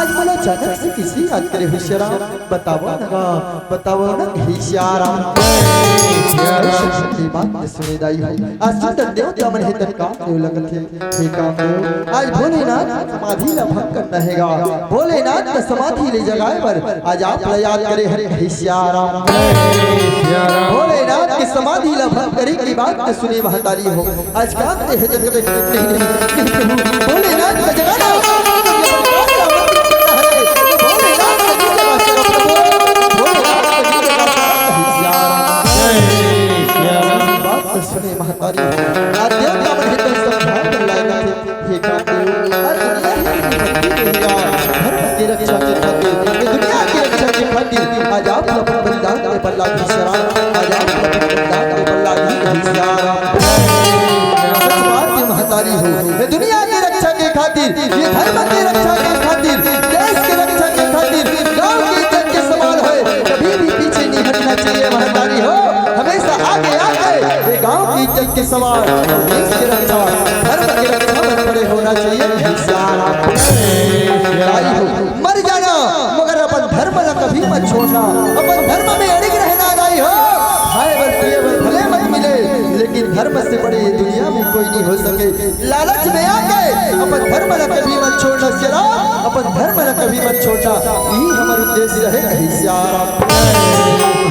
आज बोला अचानक से किसकी याद करे हो सिया राम? बतावा ना गा, बतावा ना, हे सिया राम। सिया राम। ये बात सुने दाई हो। आज सुंदर देवता मन हे तौन कामदेव ला कथे, हे कामदेव, आज भोलेनाथ के समाधि ला भंग करना हे गा। भोलेनाथ के समाधि ला जगाए बर आज आप ला याद करे हन, हे सिया राम। सिया राम। भोलेनाथ के समाधि ला भंग करे के बात के सुने महतारी हो। आज काम ते हे जगत में नहीं, नहीं, नहीं प्रभु, भोलेनाथ का जगाना। भोलेनाथ का जगाना, प्रभु, भोलेनाथ का जगाना। जय सिया राम। बात तो सुने महतारी। आज देवता मन हे तो समझाए तो लाए थे, हे कामदेव, आज दुनिया ही की भक्ति के लिए, धर्म की रक्षा के खातिर, ये दुनिया की रक्षा के खातिर, आज आप अपन बलिदान दे प्रहलाद जी शरण, आज आप अपन बलिदान दे प्रहलाद जी शरण। सच बात ये महतारी हो, ये दुनिया की रक्षा के खातिर, ये धर्म की रक्षा के खातिर, देश की रक्षा के खातिर, गांव की इज्जत के के सवार, देश के रक्षा, धर्म के रक्षा बन पड़े होना चाहिए। सियाराम। भाई हो, मर जाना, मगर अपन धर्म ला कभी मत छोड़ना। अपन धर्म में अड़िग रहना, दाई हो। खाए बर पिए बर भले मत मिले, लेकिन धर्म से बड़े ये दुनिया में कोई नहीं हो सके। लालच में आके अपन धर्म ला कभी मत छोड़ना सियाराम, अपन धर्म ला कभी मत छोड़ना। यही हमर उद्देश्य रहे, कही सियाराम।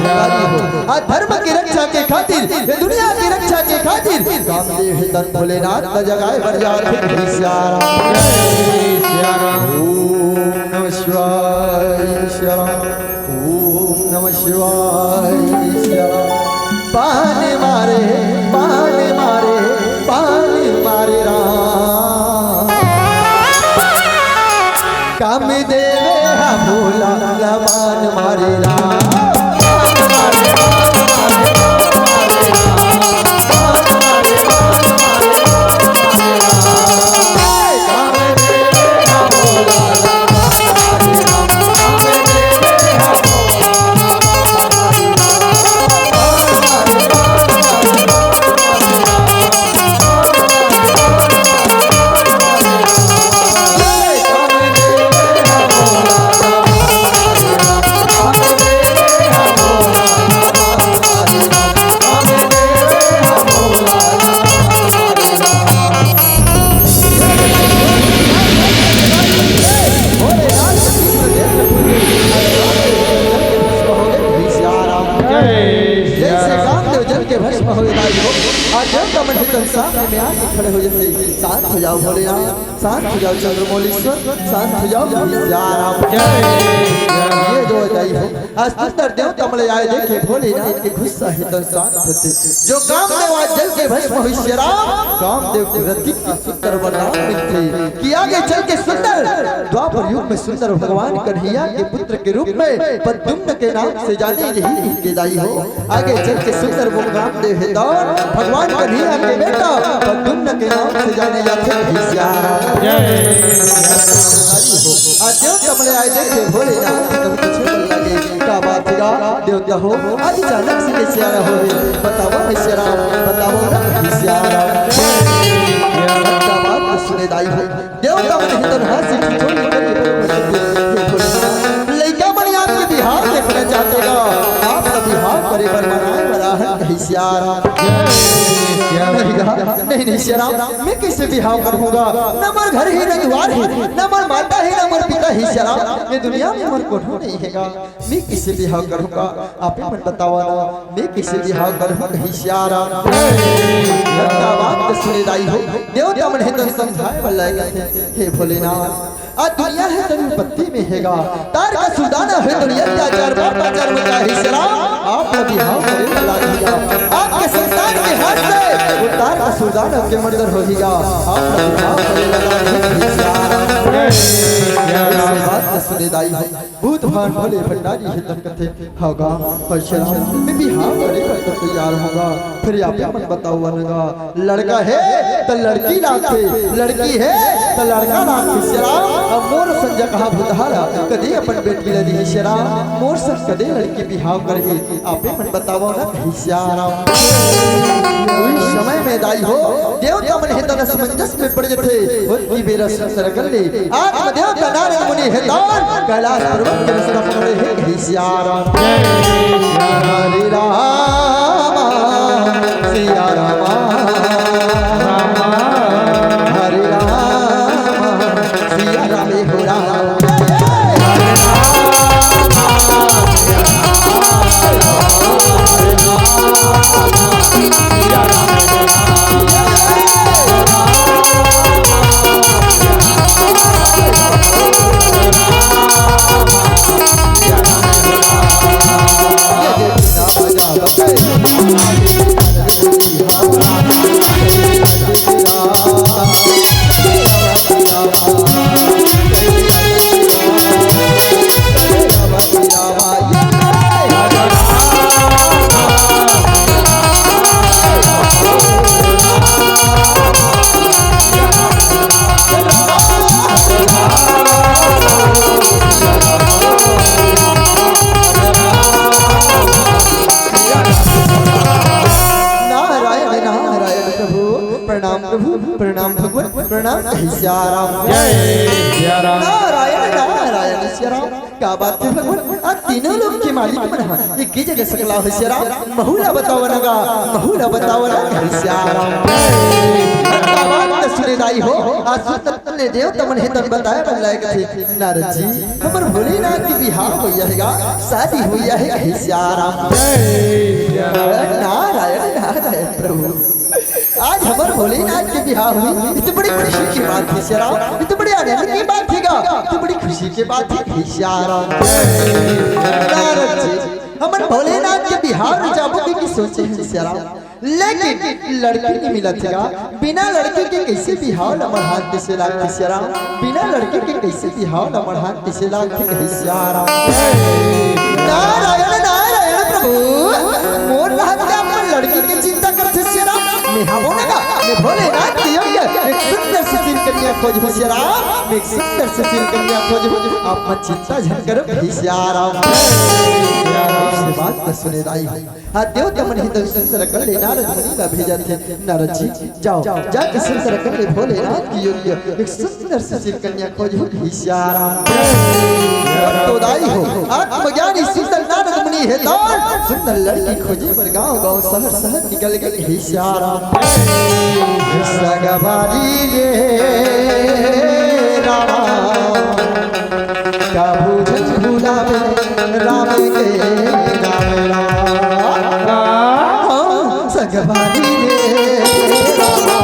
भाई हो, आज धर्म की रक्षा के खातिर, ये दुनिया की रक्षा के खातिर कामदेव हे तन भोलेनाथ ला जगाए बर जात हे। सियाराम। ओम नमः शिवाय। सियाराम। ओम नमः शिवाय। सियाराम। बान मारे, बान मारे, बान मारे राम। कामदेव हा भोला ला बान मारे राम। जैसे कामदेव जल के भस्म हो गए हो, आज देवता मन के सामने में आके खड़े हो जाते। शांत हो जाओ भोलेनाथ, शांत हो जाओ चंद्रमौलीश्वर, शांत हो जाओ। सियाराम। ये जो बताई हो, आज सुंदर देवता मन आए देखे भोलेनाथ के गुस्सा हे तन शांत होथे। जो कामदेव आज जल के भस्म होइस हे राम, कामदेव के रति के सुंदर वरदान मिलथे कि आगे चल के सुंदर द्वापर युग में सुंदर भगवान कन्हैया के पुत्र के रूप में प्रद्युम्न के नाम से जाने यही के दाई हो। आगे चल के सुंदर वो कामदेव हे तन भगवान कन्हैया के बेटा प्रद्युम्न के नाम से जाने जाथे। सियाराम। आज देवता मन आए देखे भोलेनाथ, तब कुछ बोल लगे, का बात गा देवता हो, आज अचानक से कैसे आया हो रे? बताओ हे सियाराम, बताओ ना हे सियाराम। का बात सुने दाई हो, देवता मन हे तन हंसी ठिठोली करके बोले, हे भोलेनाथ, लइका मन आपके बिहाव देखना चाहथे गा, आप तो बिहाव करे बर मनाए वाला हे, कही सियाराम। नहीं गा, नहीं, नहीं सियाराम, मैं कैसे बिहाव करूंगा? न मोर घर हे, न दुआर हे, न मोर माता हे, न मोर पिता हे सियाराम। ये दुनिया में मोर कोनो नहीं हे गा। मैं कैसे बिहाव करूंगा? आप ही मन बतावा ना, मैं कैसे बिहाव करूंगा? कही सियाराम। का बात सुने दाई हो, देवता मन हे तन समझाए वाला हे, हे भोलेनाथ। आज दुनिया हे तन विपत्ति में हे गा। तार का सुल्तान हे तन अत्याचार, पापाचार मचा हे सियाराम। आप ला बिहाव करे वाला हे गा। आपके संतान के हाथ से वो तार का सुल्तान के मर्डर होही गा। आप ला बिहाव करे वाला हे सियाराम। ये बात सुने दाई हो, भूत भान भोले भंडारी हे तन कथे, हव गा, पर सियाराम, मैं बिहाव करे बर तो तैयार हंव गा। फेर आप ही मन बतावा ना गा, लड़का हे त लड़की लागथे, लड़की हे त लड़का लागथे सियाराम। अब मोर संग जगह भुतहा ला कदे अपन बेटी ला दिही सियाराम, मोर संग कदे लड़की बिहाव करही, आप ही मन बतावा ना कही सियाराम। उही समय में दाई हो, देवता मन हे तन असमंजस में पड़ जथे। ओतकी बेरा सुंदर कर ले आत्म देवता नारद मुनि हे तन कैलाश पर्वत के रस्ता पकड़े हे, कही सियाराम। हरे राम, सिया राम, हरे राम, सिया राम, हो राम। प्रणाम प्रभु, प्रणाम भगवान, प्रणाम हे सिया राम। जय सिया राम। नारायण नारायण सिया राम। का बात हे भगवान, आज तीनों लोक के मालिक मन ह एक ही जगह सकला हो सिया राम। महू ला बतावव ना गा, महू ला बतावव ना हे सिया राम। का बात सुने दाई हो, आज सुन ले देवता मन हे तन बताए बर लायक थे। नारद जी, हमर भोलेनाथ के बिहाव होइया हे गा, शादी होइया हे हे सिया राम। जय सिया राम। नारायण नारायण प्रभु। आज हमर भोलेनाथ के बिहाव होही, ये तो बड़ी खुशी के बात हे सिया राम, ये तो बड़ी आनंद के बात हे गा, ये तो बड़ी खुशी के बात हे सिया राम। नारद जी, हमर भोलेनाथ के बिहाव में जाबो के, के सोचे हे सिया राम, लेकिन लड़की नइ मिलत हे गा। बिना लड़की के कइसे बिहाव ला मढ़ान कइसे लागथे सिया राम, बिना लड़की के कइसे बिहाव ला मढ़ान कइसे लागथे हे सिया राम। नारायण नारायण प्रभु, मोर रहत का अपन लड़की के चिंता करथे सिया राम। मैं हवों ना गा, मैं भोलेनाथ के योग्य एक सुंदर सुशील कन्या खोजहूँ सिया राम, मैं एक सुंदर सुशील कन्या खोजहूँ, आप मन चिंता झन करव हे सिया राम। ये बात तो सुने दाई हो। हाँ, देवता मन हे तो सुंदर कर ले नारद मुनि ला भेजथे। नारद जी, जाओ, जाके सुंदर कर ले भोलेनाथ के योग्य एक सुंदर सुशील कन्या खोजहूँ हे सिया राम। तो दाई हो, आत्मज्ञानी सुंदर नारद मुनि हे तो सुंदर लड़की खोजे बर गाँव गाँव शहर शहर निकल गे हे सिया राम। सगवारी रे रामा, कभू झन भुलावे राम के नाम ला। हाँ, सगवारी रे रामा,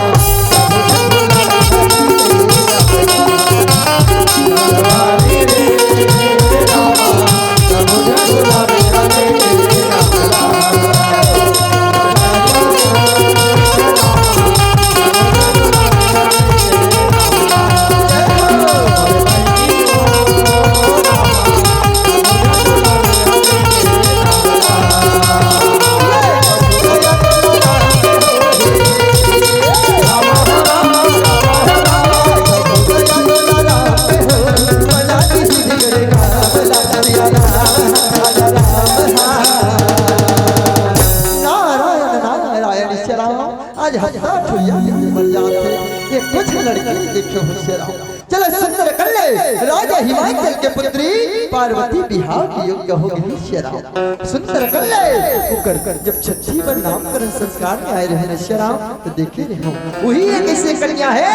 नारायण नारायण सिया राम। आज हत्ता ठुइया मर जाथे, ये कुछ लड़की देखे हो सिया राम। चलो सुंदर कर ले, राजा हिमाचल के पुत्री पार्वती बिहाव के योग्य हो गे सिया राम। सुंदर कर ले, ओकर जब छठी बर नामकरण संस्कार में आए रहे ना सिया राम, तो देखे रहे हो, वही एक ऐसे कन्या हे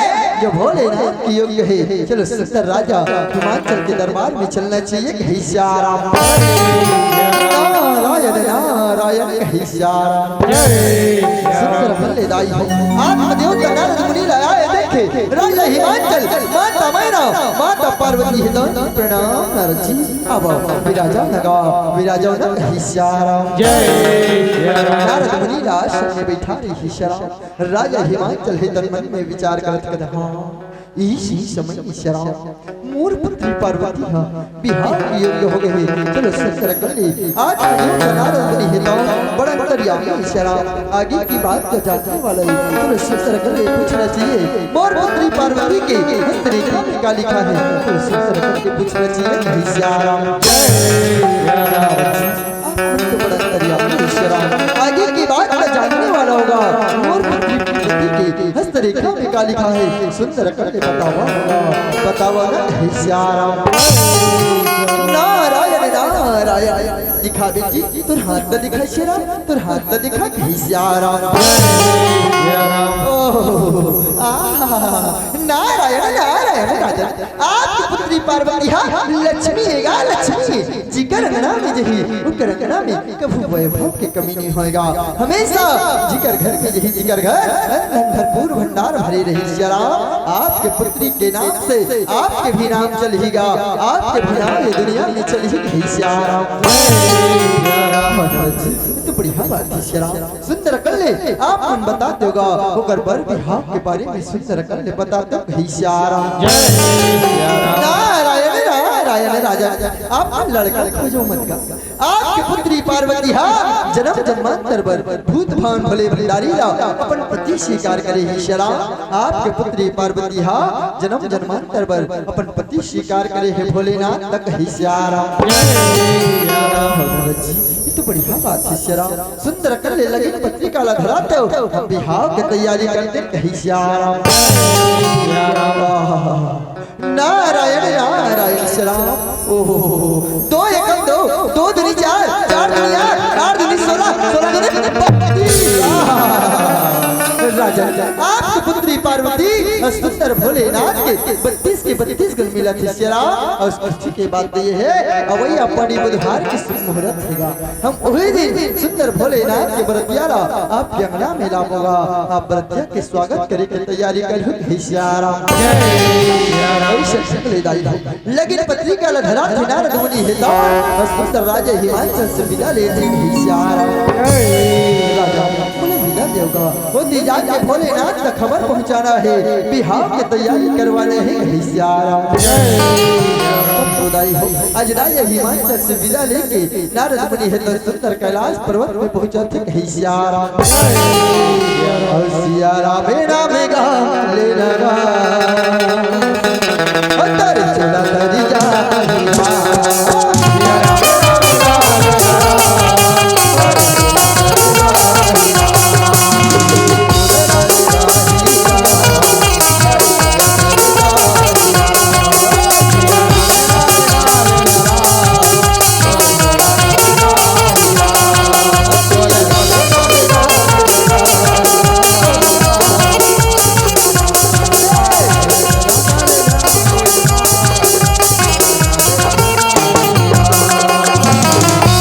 जो भोलेनाथ के योग्य हे। चलो सुंदर राजा हिमाचल के दरबार में चलना चाहिए हे सिया राम। नारायण नारायण हे सिया राम। सुंदर कर ले दाई हो। आत्मदेवता नारद मुनि ला आए देखे, राजा हिमाचल, माता मैना, माता पार्वती हे तो प्रणाम नारद जी। अब विराजा लगा, विराजा लगा हे सिया राम। जय सिया राम। नारद मुनि ला आश्रम में बैठा रहे हे सिया राम। राजा हिमाचल हे तन मन में विचार करत करत, हाँ, इही समय सिया राम मोर पुत्री पार्वती हा बिहाव के योग्य हो गे हे। चलो सुंदर कर ले, आज के दिन नारद मुनि हे तो बड़ा अंतर्यामी सिया राम आगे की बात का जानने वाला हे। चलो सुंदर कर ले, पूछना चाहिए मोर पुत्री पार्वती के हस्तरेखा में का लिखा हे। चलो सुंदर करके पूछना चाहिए हे सिया राम। जय सिया राम। आप मन तो बड़ा अंतर्यामी सिया राम, आगे की बात का जानने वाला होगा। मोर पुत्री पार्वती के हस्तरेखा में का लिखा हे, सुंदर कर ले बतावा होगा, बतावा ना हे सिया राम। नारायण नारायण, दिखा बेटी, तोर हाथ ला दिखा सिया राम, तोर हाथ ला दिखा हे सिया राम। ओह, आहा, नारायण नारायण राजा, आपके पुत्री पार्वती हा लक्ष्मी हे गा, लक्ष्मी। जिकर अंगना में जही, उकर अंगना में कभू वैभव के कमी नइ होय गा। हमेशा जिकर घर में जही, जिकर घर धन भरपूर भंडार भरे रही सिया राम। आपके पुत्री के नाम से आपके भी नाम चलही गा, आपके भी नाम ये दुनिया में चलही हे सिया राम। ये तो बढ़िया बात हे सिया राम। सुंदर कर ले, आप मन बता देव गा, ओकर बर बिहाव के बारे में सुंदर कर ले बता देव हे सिया राम। जय सिया राम। नारायण नारायण राजा, आप मन लड़का खोजो मत गा। आपके पुत्री पार्वती हा जनम जन्मांतर बर भूत भावन भोले भंडारी ला अपन पति स्वीकार करे हे सिया राम। आपके पुत्री पार्वती हा जनम जन्मांतर बर अपन पति स्वीकार करे हे भोलेनाथ ला हे सिया राम। जय सिया राम। भगवत जी, तो बढ़िया बात हे सियाराम। सुंदर कर ले लगिन पत्रिका ला धरात हो, हम बिहाव के तैयारी करते कही सियाराम। नारायण नारायण सियाराम। ओहो, दो एकम दो, दो दूनी चार, चार दूनी आठ, आठ दूनी सोलह, सोलह दूनी बत्तीस। आहा। राजा, आपके पुत्री पार्वती और सुंदर भोलेनाथ के बत्तीस के बत्तीस गुण मिलत हे सियाराम। और खुशी के बात ये हे, अवइया पड़ी बुधवार के शुभ मुहूर्त हेगा। हम उही दिन सुंदर भोलेनाथ के बरतिया ला आपके अंगना में लाबोगा। आप बरतिया के स्वागत करे के तैयारी करहू कही सियाराम। जय सियाराम। ऐसे सकले दाई भाई। लगिन पत्रिका ला धरात हे नारद मुनि हे तो, और सुंदर राजा हिमांचल से विदा लेथे कही सियाराम। राजा बोले, विदा देवगा, होती जाके भोलेनाथ तक खबर पहुंचाना हे, बिहाव के तैयारी करवाने हे कही सियाराम। तो दाई हो, आज राजा हिमांचल से विदा लेके नारद मुनि हे तो सुंदर कैलाश पर्वत में पहुंचथे कही सियाराम। और सियाराम हे नाम गा, ले लगा।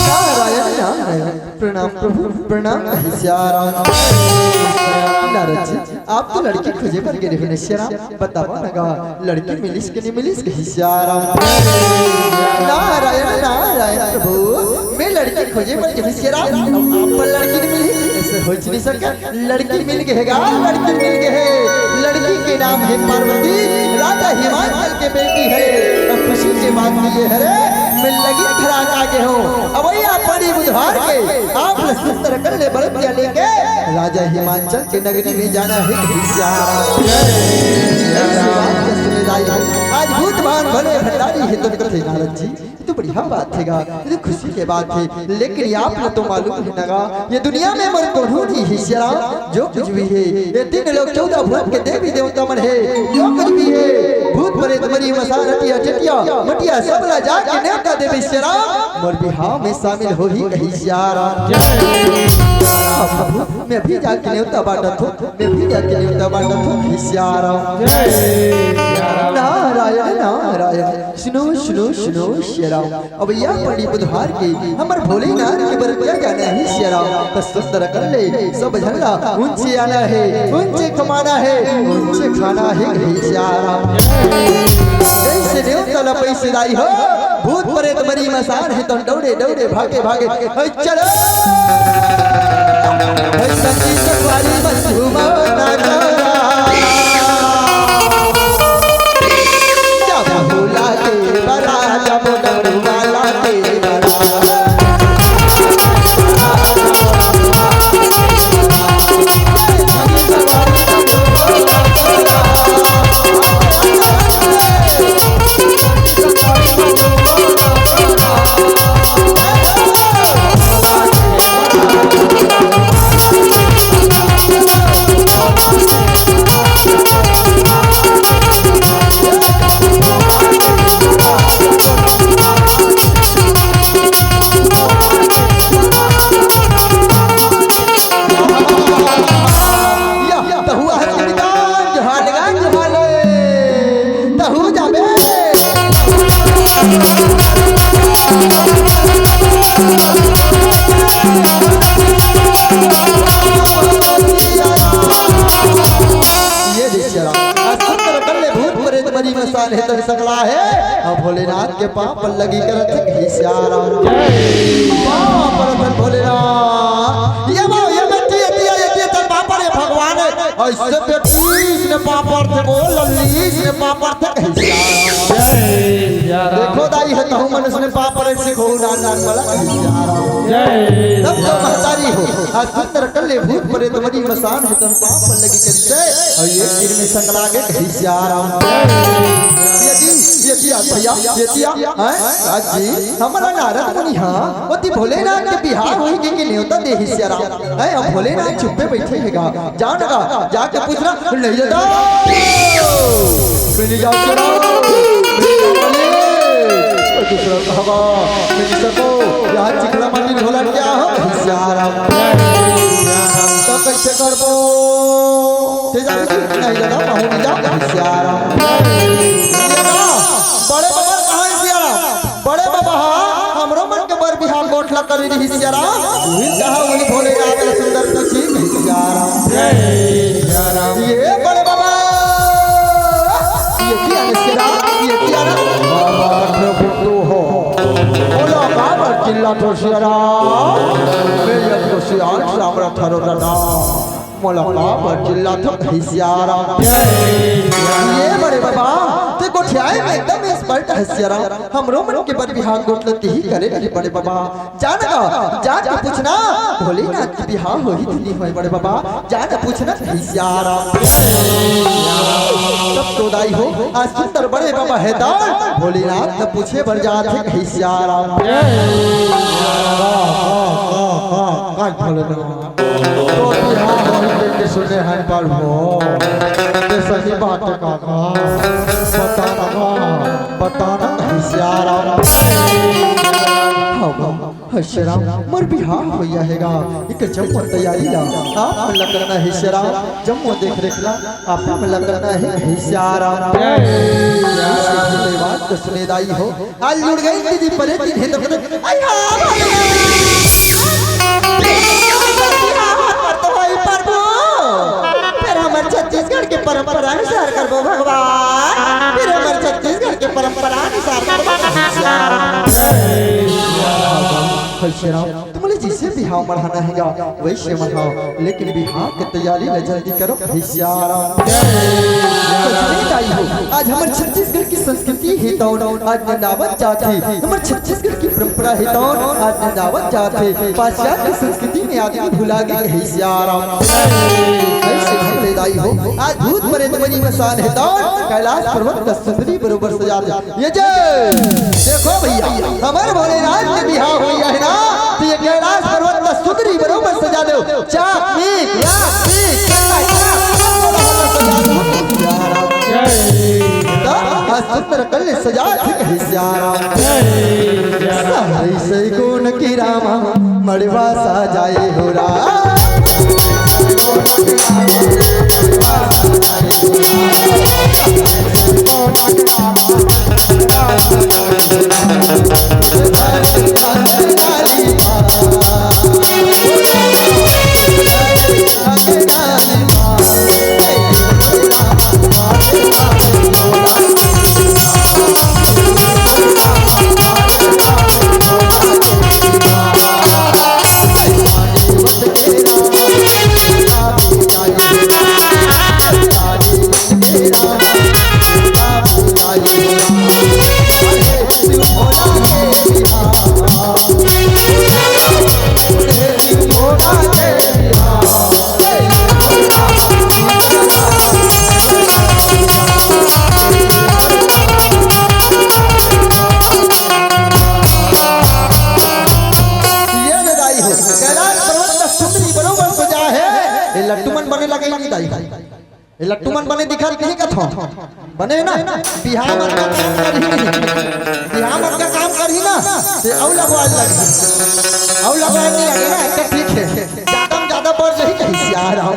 नारायण, नारायण। प्रणाम प्रभु, प्रणाम। सियाराम। नारद जी, आप तो लड़की खोजे बर गे रहेव ना सियाराम, बतावा ना गा, लड़की मिलिस के नहीं मिलिस कही सियाराम। नारायण, नारायण प्रभु, मैं लड़की खोजे बर गे रहेव सियाराम, अब आप बर लड़की नहीं मिली, ऐसे हो ही नहीं सकत। लड़की मिल गे हे गा, लड़की मिल गे हे। लड़की के नाम हे पार्वती, राजा हिमांचल के बेटी हे। और खुशी के बात ये हे रे, मैं लगिन धरा के आ गे हों। अवइया पड़ी बुधवार के, आप ला सुंदर कर ले बरतिया लेके राजा हिमांचल के नगरी में जाना हे कही सियाराम। ऐसी बात न सुने दाई, आज भूत भान भले भंडारी हे तो कथे नारद जी। ये तो बढ़िया बात हे गा, ये तो खुशी के बात हे, लेकिन ये आप ला तो मालूम हे ना गा, ये दुनिया में मोर कोनो नहीं हे सियाराम, जो कुछ भी हे, ये तीन लोक चौदह भुवन के देवी देवता मन हे, जो कुछ भी हे, भूत प्रेत मरी मसान रतिया चटिया मटिया सब ला जाके नेवता देबे सियाराम, मोर बिहाव में शामिल होही कही सियाराम। अब मैं अभी जाके नेवता बांटत हों, मैं अभी जाके नेवता बांटत हों कही सियाराम। नारायण नारायण। सुनो सुनो सुनो सियाराम, अवइया पड़ी बुधवार के हमर भोलेनाथ के बरतिया जाना हे सियाराम। त सुंदर कर ले सब झन ला, उंचे आना हे, उंचे कमाना हे, उंचे खाना हे कही सियाराम। जैसे नेवता ला पइसे दाई हो, भूत प्रेत मरी मसान हे तो दौड़े दौड़े भागे भागे, हे चलो। हे संगीत वाली मत घूमो ना गौरा। जब भोला के बरात, जब डमरू वाला के बरात। या, तहु हर किरदार, जोहार लगा, जोहार ले। तहु जाबे। ये दृश्य राम। आज सुंदर कर ले भूत प्रेत मरी मसान हे तन सकला हे। अब भोलेनाथ के पाँव पर लगी करत हे कही सियाराम। पाँव पर थन भोलेनाथ। ये बा, ये बेटी, ये दिया, ये दिया, चल पाँव पर, ये भगवान हे। ऐसे बेटी, इसने पाँव पर थे, बोल, लल्ली, इसने पाँव पर थे कही सियाराम। जय सियाराम। देखो दाई हे, तहु मन इसने पाँव पर ऐसे खो डाल डाल वाला कही सियाराम। जय तब तो महतारी हो, आज सुंदर कर भूत प्रेत मरी मसान हे तन पाप लगी करिसे। अउ ये तीर में संग लागे कहे सियाराम। ये जी, ये जी, आ भैया, ये जी, आ, हैं? आज जी, हमारा नारद मुनि हा, ओती भोलेनाथ के बिहाव होई के, के नेवता दे हे सियाराम। हैं, अब भोलेनाथ चुप्पे बैठे हे गा। जान गा, जाके पूछना, ले जा। मिल जाओ सियाराम, मिल जाओ। दूसरा कहावा, मिल सको, यहाँ चिखला माटी ढोला क्या हो? सियाराम। तो कैसे करबो? ते जाने की नहीं जाना, बाहर नहीं जाओ। सियाराम। ये ना, बड़े बाबा कहाँ है सियाराम? बड़े बाबा, हमरो मन के बर बिहाव गोठ ला करी रही सियाराम। उही कहा, उही भोलेनाथ ला सुंदर पूछी सियाराम। जय सियाराम। ये बड़े बाबा, ये क्या है सियाराम? ये क्या है? बाबा, प्रभु तू हो। बोलो, बाबा चिल्ला तो सियाराम। मैं ये तो सियाराम, सामरा थारो दादा। मोला का बर चिल्लाथो हे सियाराम। ये बड़े बाबा, ते गोठियाए में एकदम expert हे सियाराम। हमरो मन के बर बिहाव गोठ ला तिही करे हे बड़े बाबा। जान गा, जाके पूछना, भोलेनाथ के बिहाव होही कि नहीं होय बड़े बाबा। जाके पूछना हे सियाराम। तब तो दाई हो, आज सुंदर बड़े बाबा हे दान, भोलेनाथ ला पूछे बर जाथे हे सियाराम। का भोलेनाथ। तो बिहाव होही कहिके सुने हन प्रभु। ये सही बात हे काका। बता ना, बता ना सियाराम। हाँ बा, हे सियाराम, मोर बिहाव होइया हे गा। एक जम्मो तैयारी ला आप मन ला करना हे सियाराम। जम्मो देख रेख ला आप मन ला करना हे सियाराम। ये बात तो सुने दाई हो। आज लुढ़ गई दीदी परे दिन हे तो कहते, "अई हाँ, भगवान। बिहाव हमर तो होई प्रभु। फेर हमर छत्तीसगढ़ के परंपरा अनुसार करबो भगवान। फेर हमर छत्तीसगढ़ के परंपरा अनुसार करबो।" हे सियाराम, तुमन ला जइसे बिहाव मढ़ाना हे गा, वइसे मढ़ाव, लेकिन बिहाव के तैयारी ला जल्दी करो, हे सियाराम। सच में दाई हो, आज हमर छत्तीसगढ़ के संस्कृति हे तौन आज निंदावत जात हे, हमर छत्तीसगढ़ के परंपरा हे तौन आज निंदावत जात हे। पाश्चात्य संस्कृति में आदमी भुला गे हे सियाराम। अइसे भले दाई हो, आज भूत प्रेत मरी मसान हे तौन कैलाश पर्वत ला सुंदरी बरोबर सजा दे। ये जे, देखो भइया, हमर भोलेनाथ के बिहाव होइया हे ना, तो ये कैलाश पर्वत ला सुंदरी बरोबर सजा देव। चाक, मीक, लाक, पीक, कक्का, चाक, सब बरोबर सजा देव। तो आज सुंदर कल सजा ठीक हे सियाराम। सारे सैगुन की रामा मड़वा सजाए हो राम। ये ले दाई हो, कैलाश पर्वत का सुंदरी बरोबर सजा है। ये लट्टू मन बने लगे नहीं दाई। ये लट्टू मन बने दिखत नहीं कथो। बने ना? बिहाव मन का काम करही नहीं। बिहाव मन का काम करही ना, ते अउ लगवा लगे। अउ लगवा नहीं लगे ना, तो ठीक है। ज्यादा में ज्यादा बढ़ जाही कहीं से आ रहा हूँ।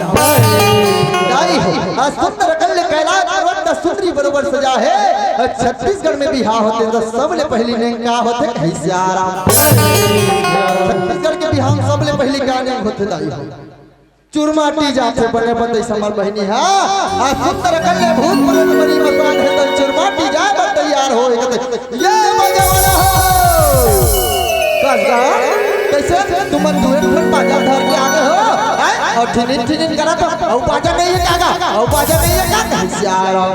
दाई हो, आज सुंदर कल कैलाश पर्वत का सुंदरी बरोबर सजा है। और छत्तीसगढ़ में बिहाव होथे तो सबले पहली नेंग का होथे? कहीं से आ रहा हूँ। छत्तीसगढ़ के बिहाव में सबले पहली का नेंग होथे दाई हो? चुरमाटी जाथे बने बतई समर बहिनी हा। आज सुंदर कल भूत प्रेत मरी मसान हे तो चुरमाटी जाए बर तैयार हो। ये बजे वाला हो। कस गा, कइसे तुमन दुए ठन बाजा धर के आ गे हो? हैं? अउ ठिनिन ठिनिन करत हो। अउ बाजा नइ हे का गा? अउ बाजा नइ हे का? कइसे आ रहा?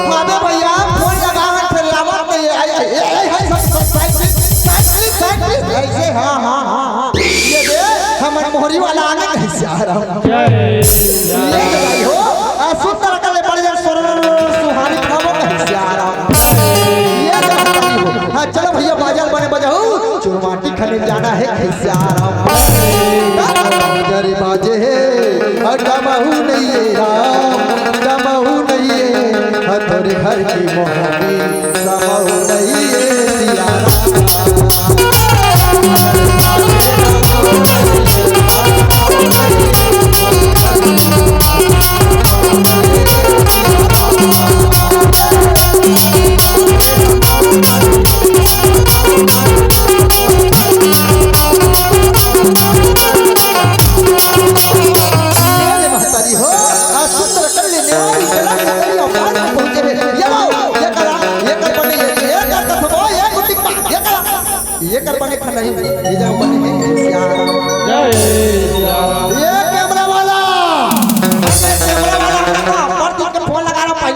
हाँ बे भइया, फोन लगावत हे, लावत नइ हे। आई, आई, आई, आई, आई, side, side, side, side, side, side, ऐसे, हाँ, हाँ, हाँ, हाँ। ये दे, हमर मोहन परिवार वाला आगे कहे सियाराम। जय। ये तो भाई हो, आ, सुंदर कले बड़े जन सुर सुहानी खावो कहे सियाराम। ये तो भाई हो। हाँ, चलो भैया, बाजा ल बने बजाओ, चुरमाटी खने जाना हे कहे सियाराम। जरी बाजे हे, और डमहू नहीं है राम, डमहू नहीं है, और तोरे घर की मोहानी, समहू नहीं है सियाराम। अरे महतारी हो, आ सुंदर कल्ले नेवारी चला के करिया पार में पहुंचे रे। ये बाबू, ये करा, ये कर बने, ये, ये कर कसबो, ये कुटिक पा, ये करा। ये कर बने खा नहीं, ये जाओ बने, ये, ये सियारा। जय सिया राम। ये कैमरा वाला, ये कैमरा वाला, हाँ, पर दिन के फोन लगा रहा हूँ, भाई।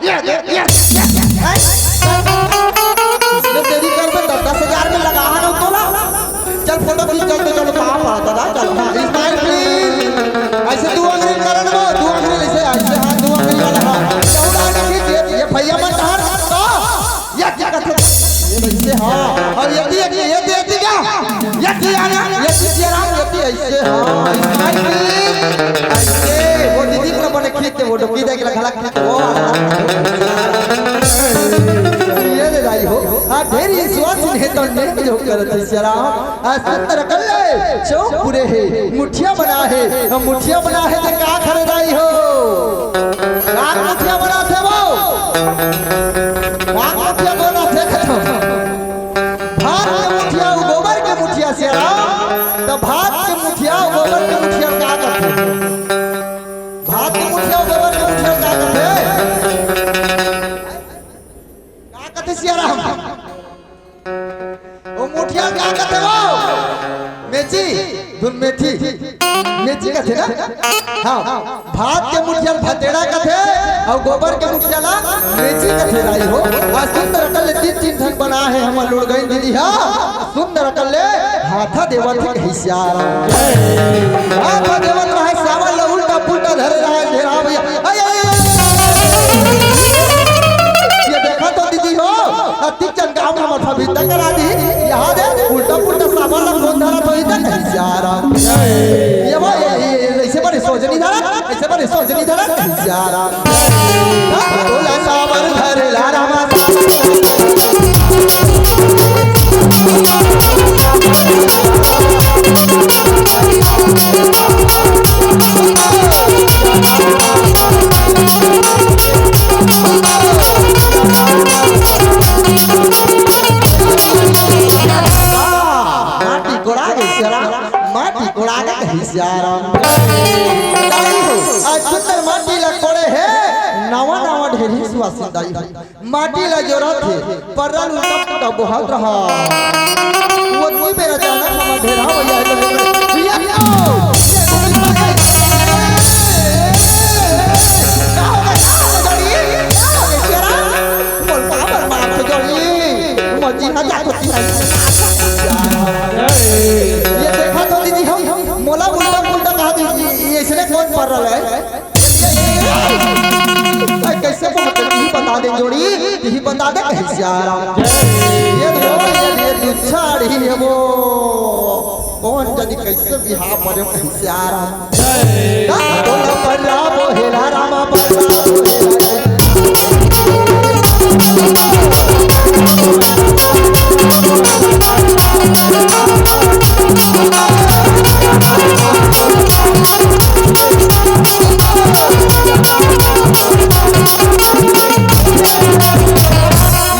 ये, ये, ये, ये, ये, इसमें देरी कर बे, दस, दस हजार में लगा है ना तोला। चल फोटो खींच, चल तो चलो, कहाँ पड़ा था, चल, हाँ, smile please। ऐसे दो अंगुरी करो ना, दो अंगुरी ऐसे, ऐसे, हाँ, दो अंगुरी वाला, हाँ। चौड़ा अंगुरी खींच, ये, ये भैया मत हट, तो, ये क्या कहते हैं? ये ऐसे, हाँ, और ये, ये, ये, ये, ये क्या? ये क्या आना? ये क्या आना? ये क्या ऐसे, हाँ, smile please। ऐसे, वो दीदी को बने खींचते, वो डोकी देख रहा, खड़ा खींच, वो, ये ले लाई हो। हाँ, ढेर विश्वास नहीं तो नहीं जो करत है शराब। आ सुंदर कल्ले चौक पूरे है, मुठिया बना है, हम मुठिया बना है ते का खरीदाई हो? राग मुठिया बना थे वो। राग मुठिया बना थे खत्म। भात के मुठिया, गोबर के मुठिया से राम, तो भात के मुठिया, गोबर के मुठिया का करते? भात के मुठिया, गोबर के मुठिया का करते? का कथे सियाराम? ओ मुठिया का कथे वो? मेची, धुन मेथी। मेची कथे ना? हाँ, भात के मुठिया ल भतेड़ा कथे, अउ गोबर के मुठिया ला मेची कथे राई हो। आज सुंदर कल्ले तीन तीन ठन बना है हमर लुड़गई दीदी हा। सुंदर कल्ले हाथा देवत हे कहिस यार। हाथा देवत रहे सावन ल उल्टा पुल्टा धरे रहे घेरा भैया। अय, अय, अय, अय। ये देखा तो दीदी हो, अति चंगाव का माथा भी तंग करा दी। यहाँ दे उल्टा पुल्टा सावन ल कोन धरा तो इधर कहिस यार। ये वो, ये, ये, ये, ऐसे बड़े सोजनी धरा, ऐसे बड़े सोजनी धरा कहिस यार। तोला साबर धर ला रामा। माटी कोड़ा गे सियाराम, माटी कोड़ा गे कहिस यार। आज सुंदर माटी ला कोड़े हे, नवा नवा ढेरी सुवासिन दाई। माटी ला जोरत हे, पर्रा ल उल्टा पुल्टा बोहत रहा। ओतनी बेरा जाना हमर ढेरा भैया हे तो ये आओ। का हो गे, का हो गे, जोड़ी? का हो गे, शेरा? बोल, का बोल, मार तो जोड़ी। मजी ना जात होती है। ये देखा तो दीदी हम, मोला उल्टा पुल्टा कहा दीदी, ये इसने कौन पर्रा ल हे? अरे कैसे बात है, यही बता दे जोड़ी, यही बता दे कहिस यार। ये दो, ये, ये दो छाड़ी है वो। कौन जानी कैसे बिहाव परे कहिस यार। बोला पर्रा बोहेला रामा पर्रा बोहेला।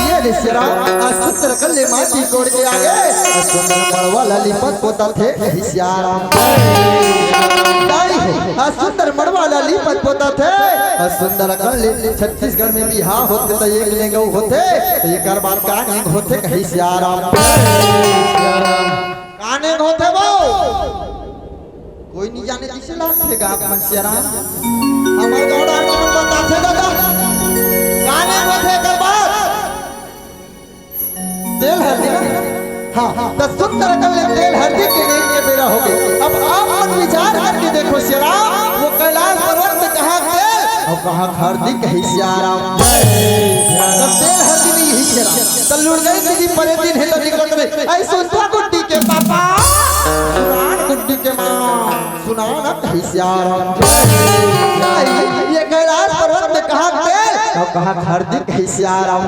ये ले शेरा, आ सुंदर कल्ले माटी कोड़ के आगे, आ सुंदर मड़वा ला लिपत पोतत हे कहिस यार। दाई हो, आ सुंदर मड़वा ला लिपत पोतत हे, आ सुंदर कल्ले छत्तीसगढ़ में बिहाव होथे त एक लेंगऊ होथे, त एकर बाद का नेंग होथे कहिस यार। का नेंग होथे वो? कोई नहीं जाने किसे लागथे गा आप मन सियाराम। हमर गाँव डाहर के मन बताथे दादा। का नेंग होथे एकर बाद? तेल हल्दी ना? हाँ, त सुंदर अकन ले तेल हरदी के नेग के बेरा होगे। अब आप मन विचार करके देखो सियाराम, वो कैलाश पर्वत में कहाँ तेल अउ कहाँ हरदी कहे सियाराम। त तेल हरदी नइ हे सियाराम, त लुड़गई के दिन परे दिन हे त निकलत रहे। ऐ सुनता गुड्डी के पापा, सुनान गुड्डी के माँ, सुनान कहे सियाराम। ये कैलाश पर्वत में कहाँ तेल अउ कहाँ हरदी कहे सियाराम।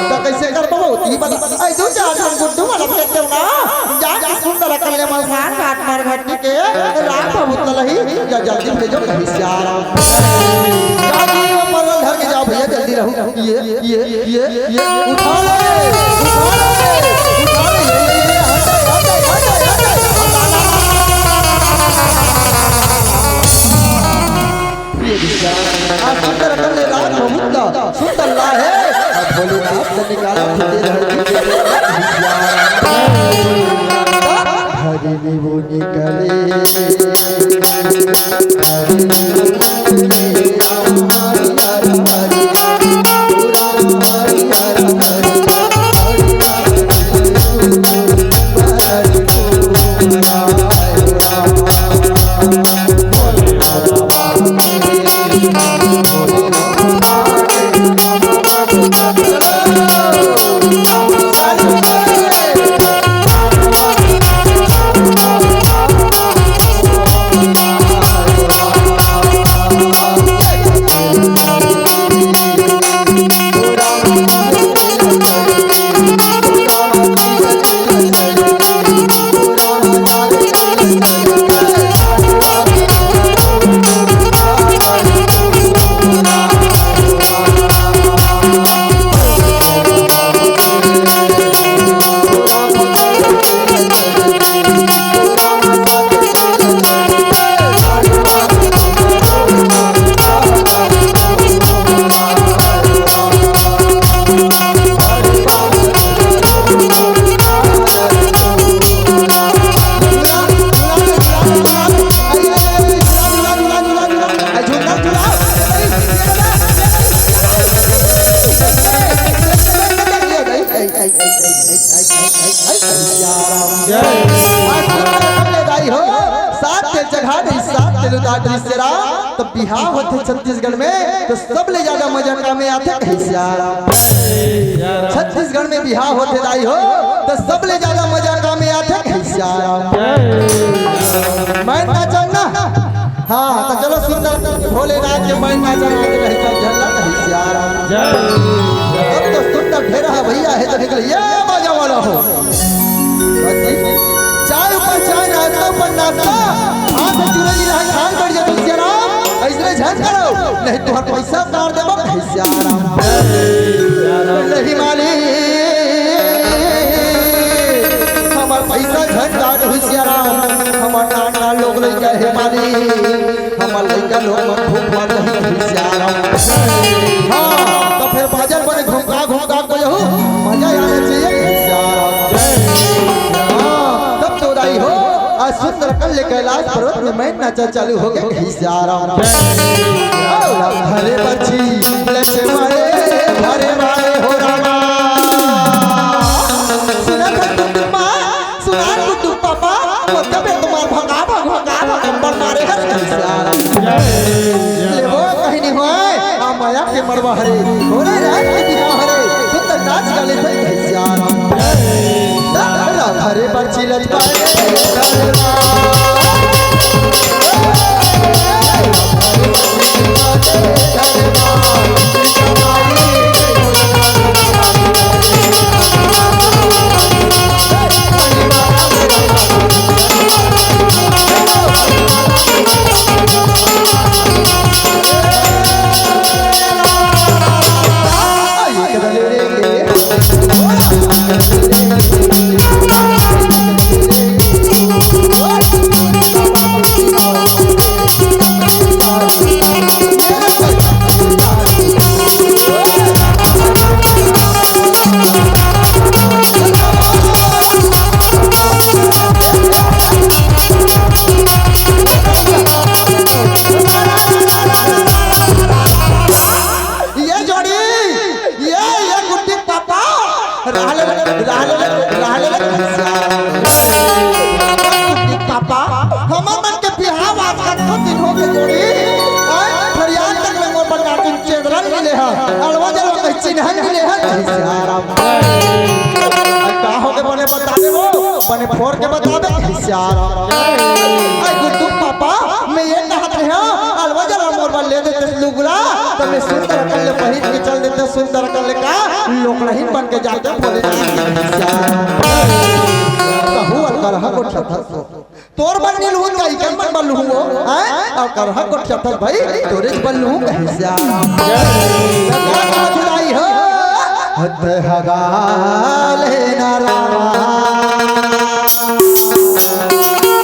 त कैसे करबो? तैं बता। ऐ दू चार झन गुड्डू वाला फेंक देव ना, जाके सुंदर अकन ले मसान घाट मार घाटी के राम भभूत लही, या जल्दी भेजो कहे सियाराम। जाके वो परवल धर के जाव भइया, जल्दी रहू। ये, ये, ये, ये, ये, उठा ले, उठा ले, उठा ले, ये, ये, ये, हट, हट, हट, हट, हट। ये दिशा, आ सुंदर अकन ले राम भभूत ला, सुंदर ला हे। अब बोले आप तो निकाला खुदे धरती के। हरी नींबू निकले। आज सुंदर अकन ले दाई हो, सात तेल चघा दे, सात तेल उतार दे सियाराम। त बिहाव होथे छत्तीसगढ़ में, त सबले ज्यादा मजा कामे आथे कहे सियाराम। छत्तीसगढ़ में बिहाव होथे दाई हो, त सबले ज्यादा मजा कामे आथे कहे सियाराम। मैं नाचन ना, हाँ, त चलो सुंदर भोलेनाथ के मैं नाचन आके कहे, सब झन ला कहे सियाराम। अब तो सुंदर ढेर हे भइया, हे तो निकल, ये बाजा वाला हो। चाय ऊपर चाय, नाश्ता ऊपर नाश्ता। हाथ में चुरैली रहे, खान बढ़ जाए तुलसिया राम। ऐसने झन करो, नहीं तुहर पैसा उतार देबो, कहे सिया राम। नहीं मालिक, हमर पैसा झन काट हो सिया राम। हमर नान नान लोग लइका हे मालिक। हमर लइका लोग मन खूब मर रही है, सियाराम। हाँ, तो फिर बाजार बने घुमका घुमका को यहू मजा आना चाहिए, सियाराम। हाँ, तब तो दाई हो, आज सुंदर अकन ले कैलाश पर्वत में मैं नाचा चालू हो गया, सियाराम। हरे बच्ची लक्ष्मण हरे मारे हो रामा। सुना था तुम माँ, सुना गुड्डू पापा, वो तबे तुम्हार भगा भग, भगा भग, अंबर मारे हर सियाराम। ले वो कहीं नहीं होए, आ माया के मड़वा हरे, होरे राज के बिना हरे, सुंदर नाच गाले थे सियाराम। हरे बच्ची लक्ष्मण बात करथो, तीनों के जोड़ी, हैं? फरियाद तक में मोर बंगाल के चेदरन मिले ह, अलवा जलवा कहीं चिन्हन मिले ह, कहीं सियाराम। अब का हो के बने बता दे वो, बने फोड़ के बता दे, कहीं सियाराम। ऐ गुड्डू पापा, मैं ये कहत रहे हूँ, अलवा जलवा मोर बर ले देते लुगरा, तो मैं सुंदर कर ले पहिर के चल देते, सुंदर कर ले का, लोकलहीन बन के जाते, बोले ना, कहीं सियाराम। कहू अलकर ह गोठिया था सो। तोर बर नी लुहूं, का इकर मन बर लुहूं वो, हैं? अउ करहा गोठियाथस भाई, तोरेच बर लुहूं कहे सियाराम। का कहत हे दाई हो? हत हगा लेना रामा।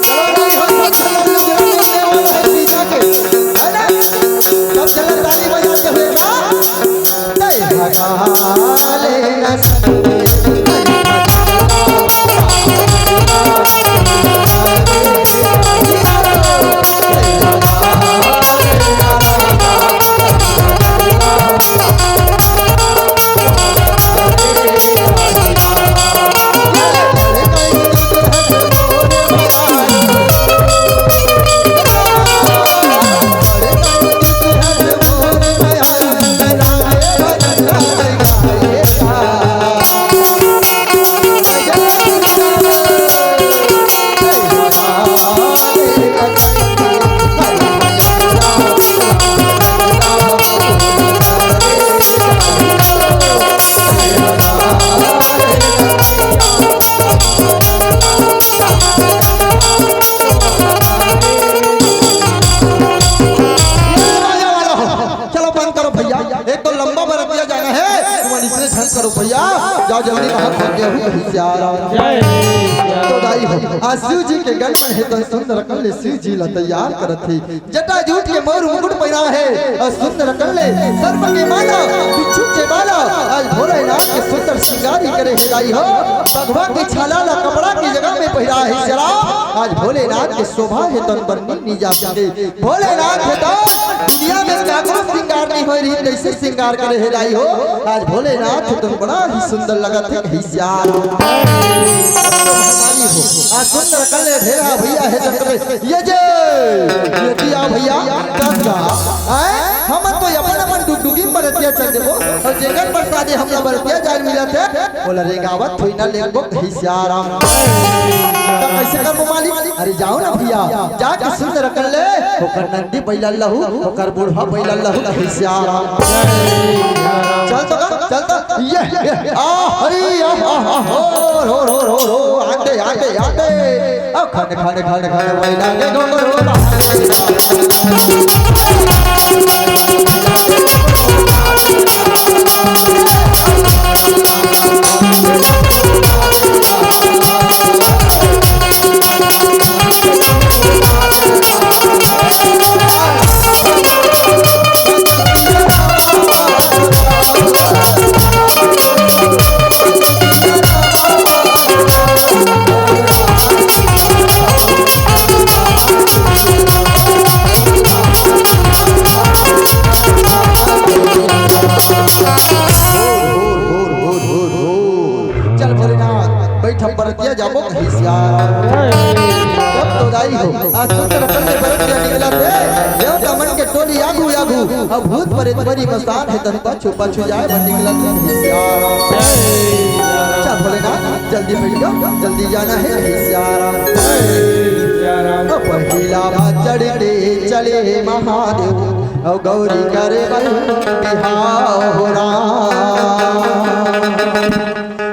चलो दाई हो, सब झन लुगरा मिलने वाला है सीता के, है ना? सब झन ताली बजाते हुए ना। चलो बंद करो भैया, एक तो लंबा बरतिया जाना है, तुम इसने झन करो भैया, जाओ जल्दी बाहर पहुंच गया हूँ कहीं सियाराम। तो दाई हो, आज शिव जी के गण मन हे तो सुंदर कर ले शिव जी ला तैयार करत हे। जटा जूट के मौर मुकुट पहिरा हे अउ सुंदर कर ले सर्प के माला, बिच्छू के माला। आज भोलेनाथ के सुंदर श्रृंगार ही करे हे दाई हो। बघवा के छाला ला कपड़ा के जगह में पहिरा हे सियाराम। आज भोलेनाथ के शोभा हे तन बन्नी नी जा सके। भोलेनाथ हे तो दुनिया में काकरो श्रृंगार नी होय रही, तइसे श्रृंगार करे हे दाई हो। आज भोलेनाथ हे तो बड़ा ही सुंदर लगत हे कहीं सियाराम। आज सुंदर कर ले ढेरा भैया हे जगत में। ये जे, ये दिया भैया, दस का। आय, हमन तो अपन अपन डुगडुगी में बरतिया चल देबो, अउ जेकर प्रसादे हमला बरतिया जाय मिलत हे, ओला रेंगावत होई ना लेगबो कहीं सियाराम। त कइसे करबो मालिक? अरे जाओ ना भैया, जाके सुंदर कर ले, ओकर नंदी बइला लहू, ओकर बूढ़ा बइला लहू कहीं सियाराम। चल तो, चल तो, ये, ये, आ, हरी, आ, आ, आ, होर, होर, होर, होर, होर, आते, आते, आते। अब खन, खन, खन, खन, बइला के घुंघरू बहार। चल भोलेनाथ, बइठ, हम बरतिया जाबो कहीं सियाराम। तब तो दाई हो, आज सुंदर कर ले बरतिया निकलत हे, देवता मन के टोली आगू आगू, अब भूत प्रेत परी मसान हे तन पाछू पाछू जाय बर निकलत हे कहीं सियाराम। चल भोलेनाथ, जल्दी बइठ जाओ, जल्दी जाना हे कहीं सियाराम। ओ पहिला बार चढ़ के चले महादेव, अउ गौरी करे बर बिहाव हो राम।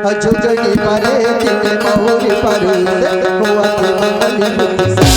अ झुझुनी परे दिन मौरी परे से हुआ थी मंगल मुख से।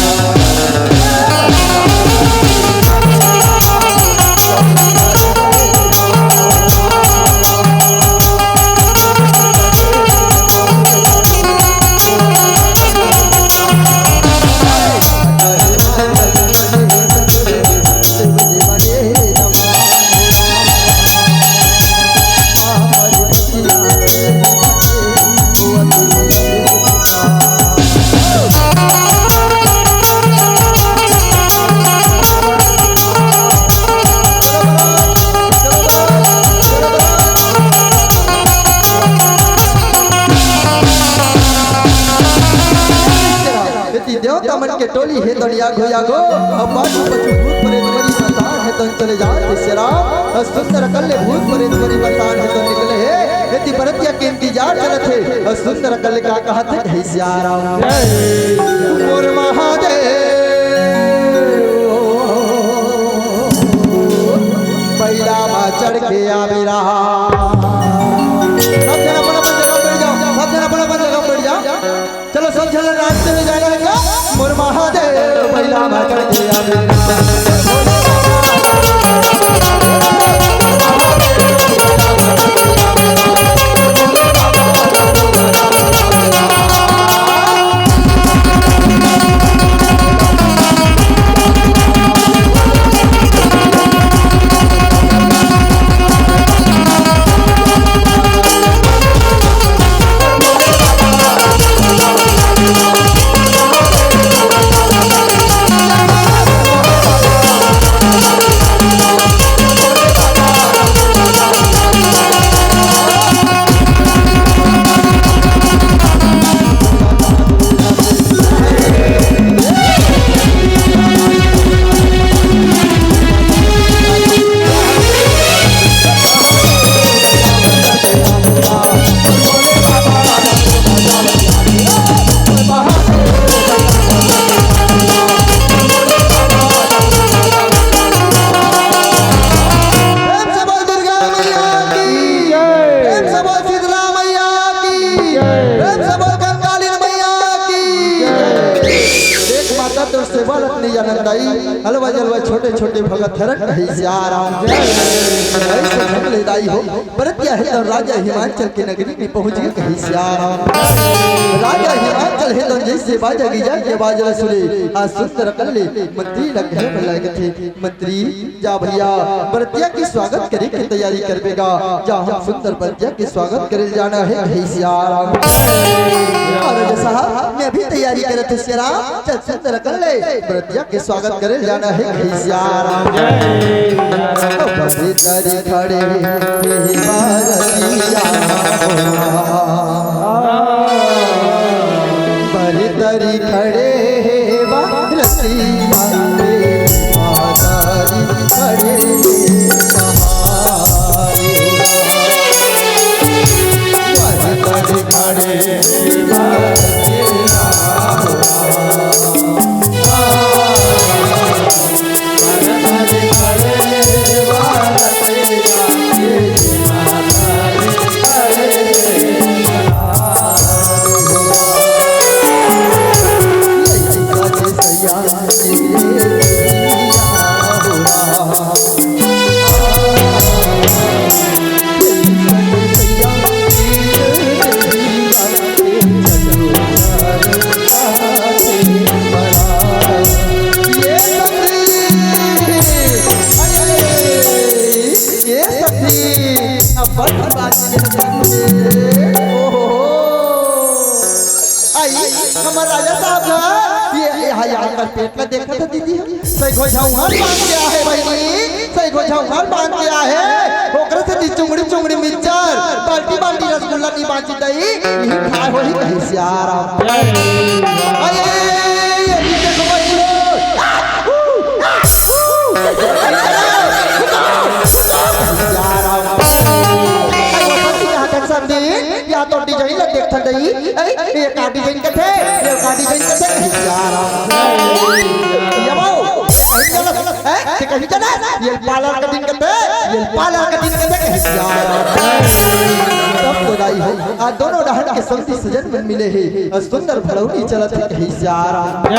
टोली हे तोन आगू आगू, अउ पाछू पाछू भूत प्रेत मरी मसान हे तोन चले जात हे सियाराम। अउ सुंदर अकल्ले भूत प्रेत मरी मसान हे तोन निकले हे, एती बरतिया के इंतजार चलत हे। अउ सुंदर अकल्ले का कहत हे, हे सियाराम। मोर महादेव, बइला मा चढ़ के आबे राम। सब झन अपन अपन जगह बैठ जाओ, सब झन अपन अपन जगह बैठ जाओ। चलो सब झन रास्ते में जाना है क्या? मोर महादेव बइला मा चढ़ के आबे। प्रेम से बोल दुर्गा मैया की। प्रेम से बोल शीतला मैया की। प्रेम से बोल कंकालिन मैया की। देख माता तोर सेवा रत्न जानत दाई, हलवा जलवा छोटे छोटे भगत हरन कहे सियाराम। ऐसे ढंग ले दाई हो, बरतिया हे तो राजा हिमांचल के नगरी में पहुंच गए कहे सियाराम। राजा हिमांचल हे तो जैसे बाजा गिजा के बाजला सुने, आज सुंदर अकल्ले मंत्री लग गए भला गथे। मंत्री, जा भैया, बरतिया के स्वागत करे के तैयारी करबे गा। जा हम सुंदर बरतिया के स्वागत करे जाना हे, हे सियाराम। अउ राजा साहब, मैं भी तैयारी करत हूँ सियाराम। चल सुंदर अकल्ले, बरतिया के स्वागत करे जाना हे, हे सियाराम। बरतिया खड़े हे भारतिया। बरतिया खड़े हे भारतिया। ये सखी, अब बस बात ये सखी। ओहो। आई, हमर राजा साहब ना, ये, ये, हाँ, यहाँ कर पेट ला देखा था दीदी। सही घोझा उहाँ बांध के आहे बहिनी, सही घोझा उहाँ बांध के आहे। ओकरे से दी चुंगड़ी चुंगड़ी मिक्सचर, बाल्टी बाल्टी रसगुल्ला नहीं बांची दई, यही खाए होही कहे सियाराम। अरे, ये देखो बच्चों। सियाराम। अरे, वो सब यहाँ कर सब दी, या तो डिजाइन लग देख थंडई। ए, ये का डिजाइन कथे, ये का डिजाइन कथे। सियाराम। ये बाबू, ये कहीं चला, हैं? ये कहीं चला? ये पार्लर का दिन कथे, ये पार्लर का दिन कथे, कहे सियाराम। तब तो दाई हो, आ दोनों डहर के समधी सजन मन मिले हे, अउ सुंदर भड़ौनी चलत हे, कहे सियाराम। ए,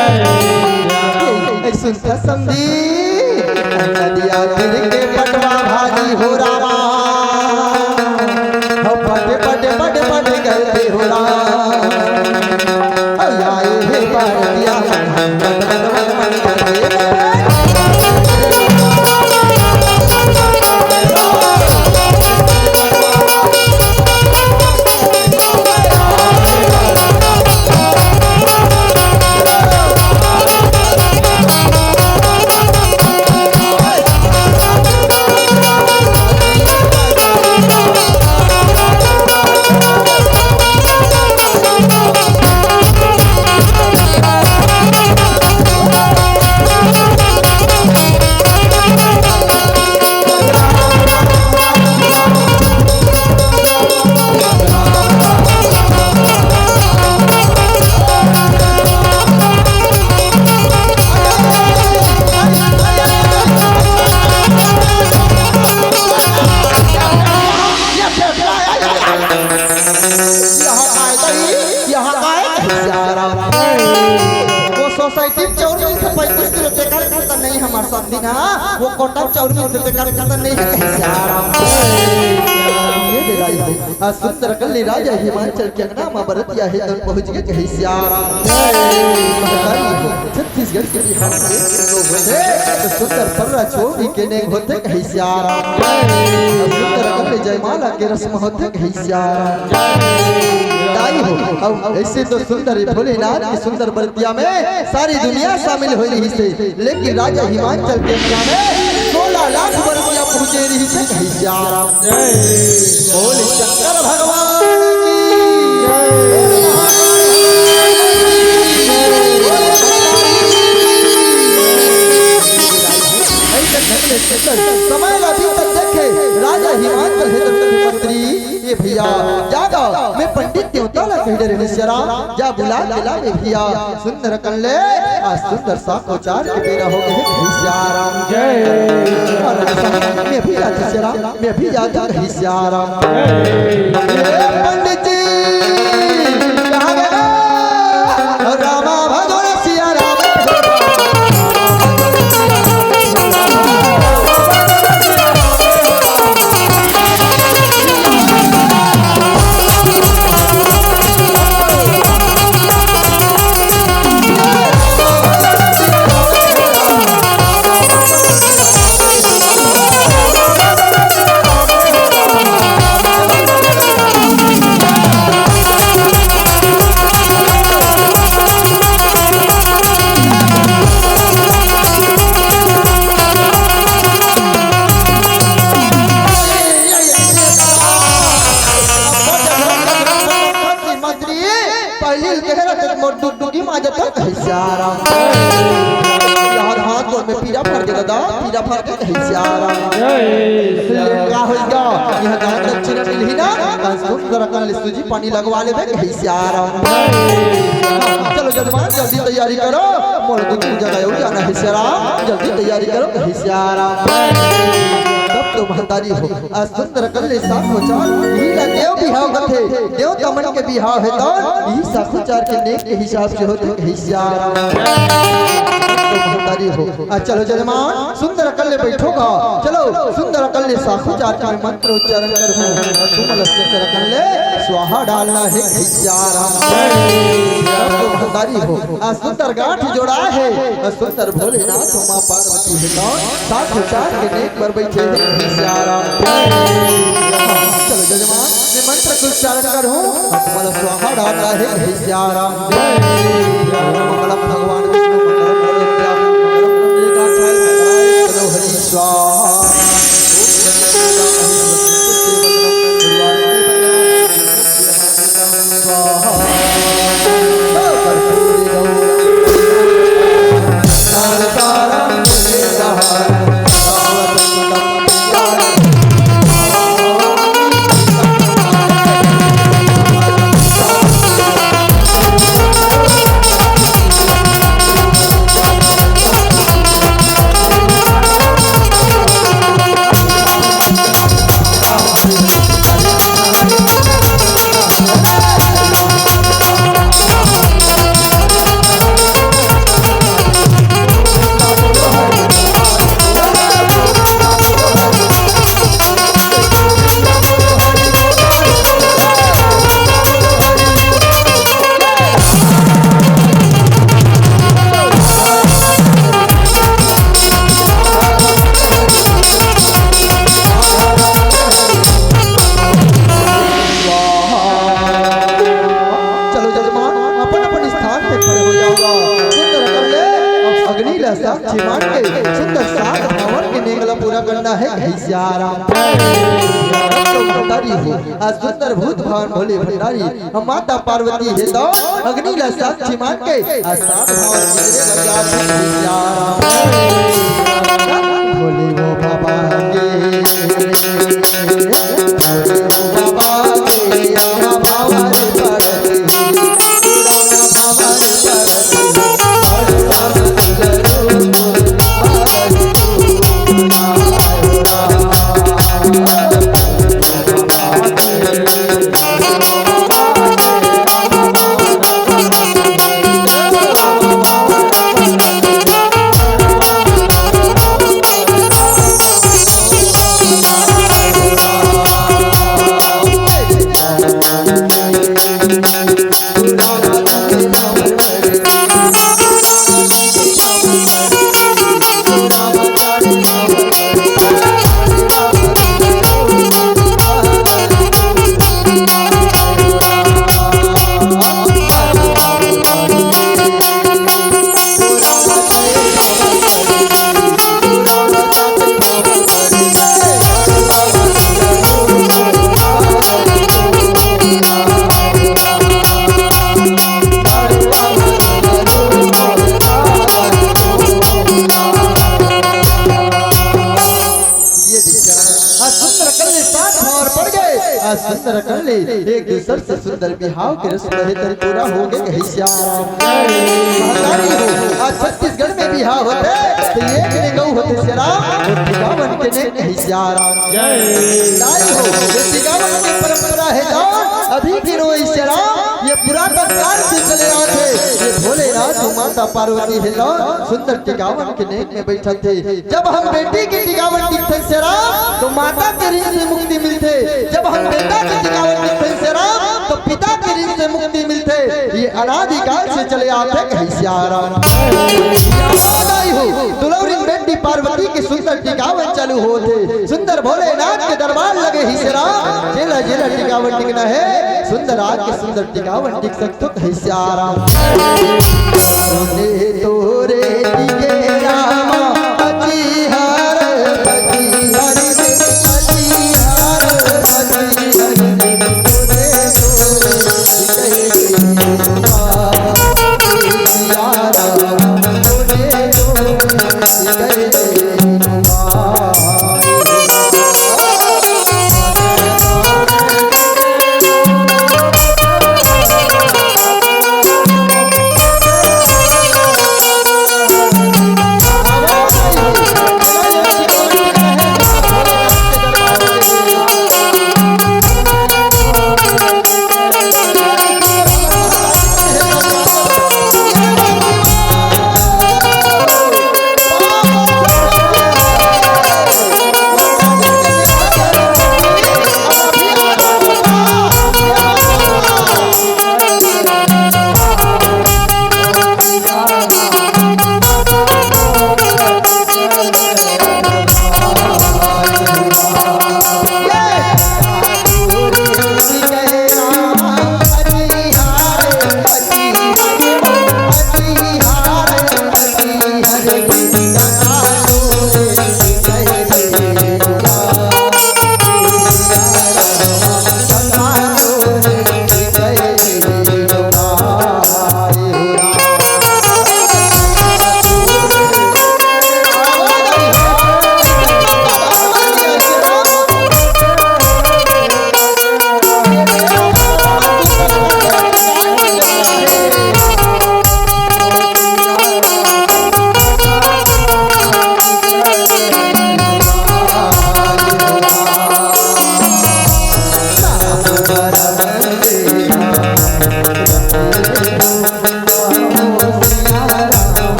ए, सुन त समधी, नदिया तीर के पटवा भारी हो रामा। हो पट, पट, पट, पट करथे हो राम। हो आए हे बरतिया। ना, वो कोटा चौर में से तेकर कतन नहीं है, कहे सियाराम। ये दे राई हो। आ सुंदर कल्ली राजा हिमाचल के अंगना मा बरतिया हे तउन पहुँच गे, कहे सियाराम। महतारी हो, छत्तीसगढ़ के बिहार के एक संग होथे, त सुंदर पर्रा चोरी के नेंग होथे, कहे सियाराम। आ सुंदर कल्ली जयमाला के रस्म होथे, कहे सियाराम। दाई हो, अउ अइसे तो सुंदर भोलेनाथ के सुंदर बरतिया में सारी दुनिया शामिल होय रहिस हे, लेकिन राजा हिमाचल के अंगना में सोलह लाख बरतिया पहुंचे रहिस हे, कहे सियाराम। बोल शंकर भगवान की। समय ला बीतत देखे राजा हिमाचल हे मंत्री, ए भइया, जा गा, मैं पंडित देवता ला कहि दे रहेंव सियाराम, जा बुला के ला ए भइया। सुंदर कल्ली, आज सुंदर साखोचार के बेरा हो गे हे, कहे सियाराम। जय। अरे साहब, मैं भी जाथंव सियाराम, मैं भी जाथंव, कहे सियाराम। जय। ए पंडित जी, कहाँ गे? रामा भगवान सियाराम। मंत्री, पहली ल कहे रहते मोर डुगडुगी मा जता, कहे सियाराम। यार हाथ गोड़ में पीरा फर गे दादा, पीरा फर गे, कहे सियाराम। ले का होइगा, इहाँ दान दक्षिणा मिलही ना, त सुंदर कल्ली सूजी पानी लगवा लेबे, कहे सियाराम। चलो जजमान, जल्दी तैयारी करो, मोर दूसरी जगह अउ जाना हे सियाराम, जल्दी तैयारी करो, कहे सियाराम। तब तो महतारी हो, आज सुंदर कल्ली साखोचार, इही ला देव बिहाव कथे, देवता मन के बिहाव हे त इही साखोचार के नेंग के हिसाब से होथे, कहे सियाराम। तो महतारी हो, आ चलो जजमान, सुंदर कल्ली बइठो गा, चलो सुंदर कल्ली साखोचार के मंत्र उच्चारण करहूँ, तुमन ला सुंदर कल्ली स्वाहा डालना हे, कहे सियाराम। तो महतारी हो, आ सुंदर गांठ जोड़ा हे, आ सुंदर भोलेनाथ माँ पार्वती हे त साखोचार के नेंग बर बइठे हे, कहे सियाराम। चलो जजमान, मैं मंत्र के उच्चारण करहूँ, तुमन ला स्वाहा डालना हे, कहे सियाराम। मंगलम भगवान विष्णु मंगलम गरुड़ध्वजा मंगलम पुंडरीकाक्षाय मंगलाय तनोहरि स्वाहा। चलो जजमान, अपन अपन स्थान पे खड़े हो जाओ। सुंदर कल्ली, अब अग्नि ला साक्षी मान के सुंदर सात हवन के नेंग ला पूरा करना हे, कहे सियाराम। तो महतारी हो, आज सुंदर भूत भावन भोले भंडारी, हम माता पार्वती हे त अग्नि ला साक्षी मान के आज सात हवन के नेंग ला पूरा करना हे, कहे सियाराम। भोले वो बाबा के आज सुंदर कर ले, एक दूसर से सुंदर बिहाव के रस्म रहे, तरी पूरा हो गे, कहे सियाराम। महतारी हो, आज छत्तीसगढ़ में बिहाव होथे, त एक ने गऊ होथे सियाराम, अउ टिकावन के नेग, कहे सियाराम। दाई हो, ये टिकावन के परंपरा हे जउन, अभी के नो सियाराम, ये पुरातन काल से चले आथे। ये भोलेनाथ अउ माता पार्वती हे जउन, सुंदर टिकावन के नेग में बइठथे। जब हम बेटी के टिकावन टिकथन सियाराम, त माता के ऋण से मुक्ति मिलथे। जब हम बेटा के टिकावन टिकथन सियाराम, त पिता के ऋण से मुक्ति मिलथे। ये अनादिकाल से चले आथे, कहे सियाराम। दाई हो, दुलौरिन बेटी पार्वती के सुंदर टिकावन चालू होथे। सुंदर भोलेनाथ के दरबार लगे हे सियाराम, जेला जेला टिकावन टिकना हे, सुंदर आके सुंदर टिकावन टिक सकथो, कहे सियाराम। तोरे तोरे टिके रामा, पतिहार पतिहार, पतिहार पतिहार।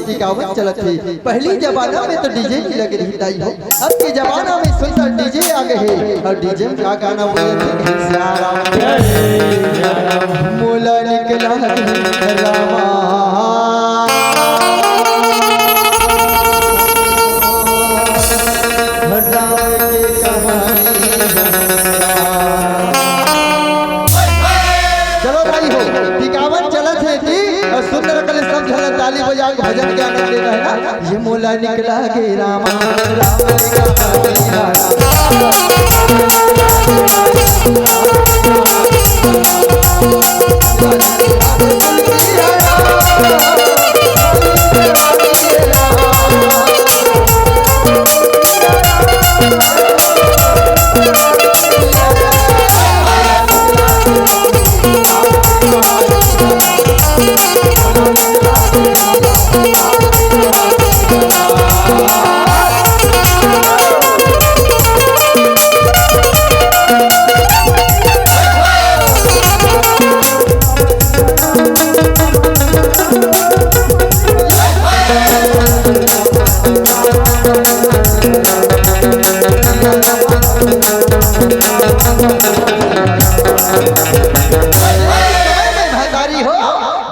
टिकावन चलत हे। पहली जमाना में तो डीजे नइ लगे रहिस दाई हो, अब के जमाना में सुंदर डीजे आ गए हे। अउ डीजे में का गाना बोले थे? श्याम राम, मोला निकला रामा। चलो भाई हो, टिकावन चलत हे जी, अउ सुंदर अकन ले सब झन ताली बजा के भजन के आनंद लेना हे ना। ये मोला निकला गे रामा, राम रे रामा।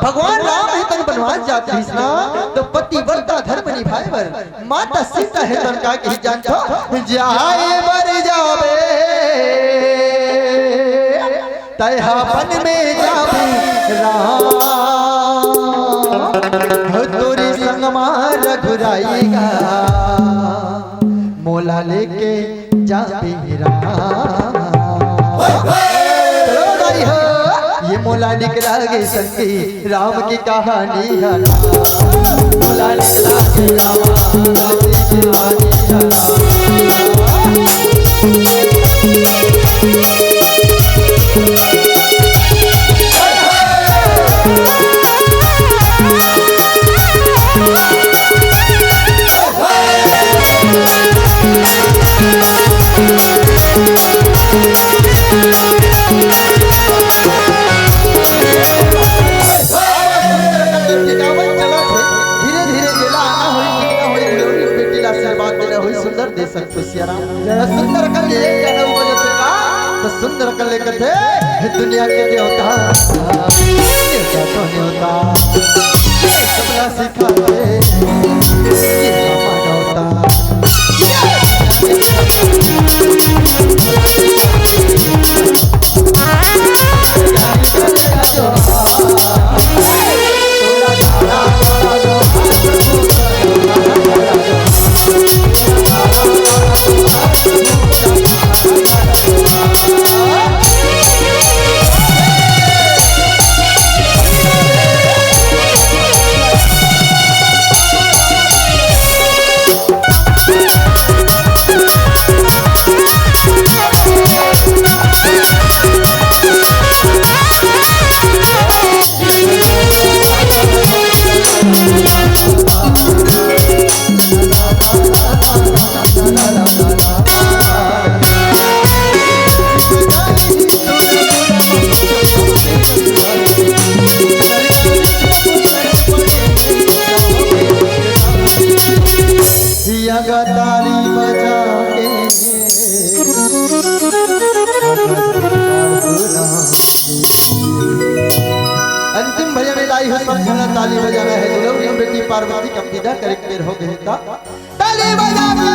भगवान राम हे तन बनवास जात रहिस ना, तो पतिव्रता धर्म निभाए बर माता सीता हे तन का कही जानथो, जाए बर जाबे तैहा बन में जाबे राम, हो तोरे संग मा रघुराई गा, मोला लेके जाबे राम। चलो दाई हो, ये मोला निकला गे संगी राम के कहानी हे ना। मोला निकला गे राम, राम की कहानी हे ना। धीरे-धीरे जेला आना होई, मिलना होई, दुलौरी बेटी ला आशीर्वाद देना होई, सुंदर दे सकत सियाराम। सुंदर अकन ले एक गाना बजत हे का, तो सुंदर अकन ले कथे, हे दुनिया के देवता, देवता तो देवता, ये सबला सिखाथे, ये मानवता। ताली बजा के। अंतिम भजन में दाई हो, सब झन ताली बजाना हे। दुलौरी बेटी पार्वती के विदा करे के बेर हो गे हे ता ताली बजा के।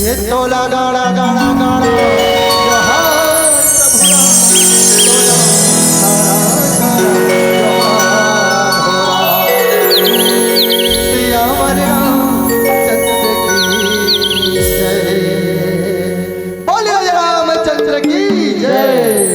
ये तोला गाड़ा, गाड़ा, गाड़ा।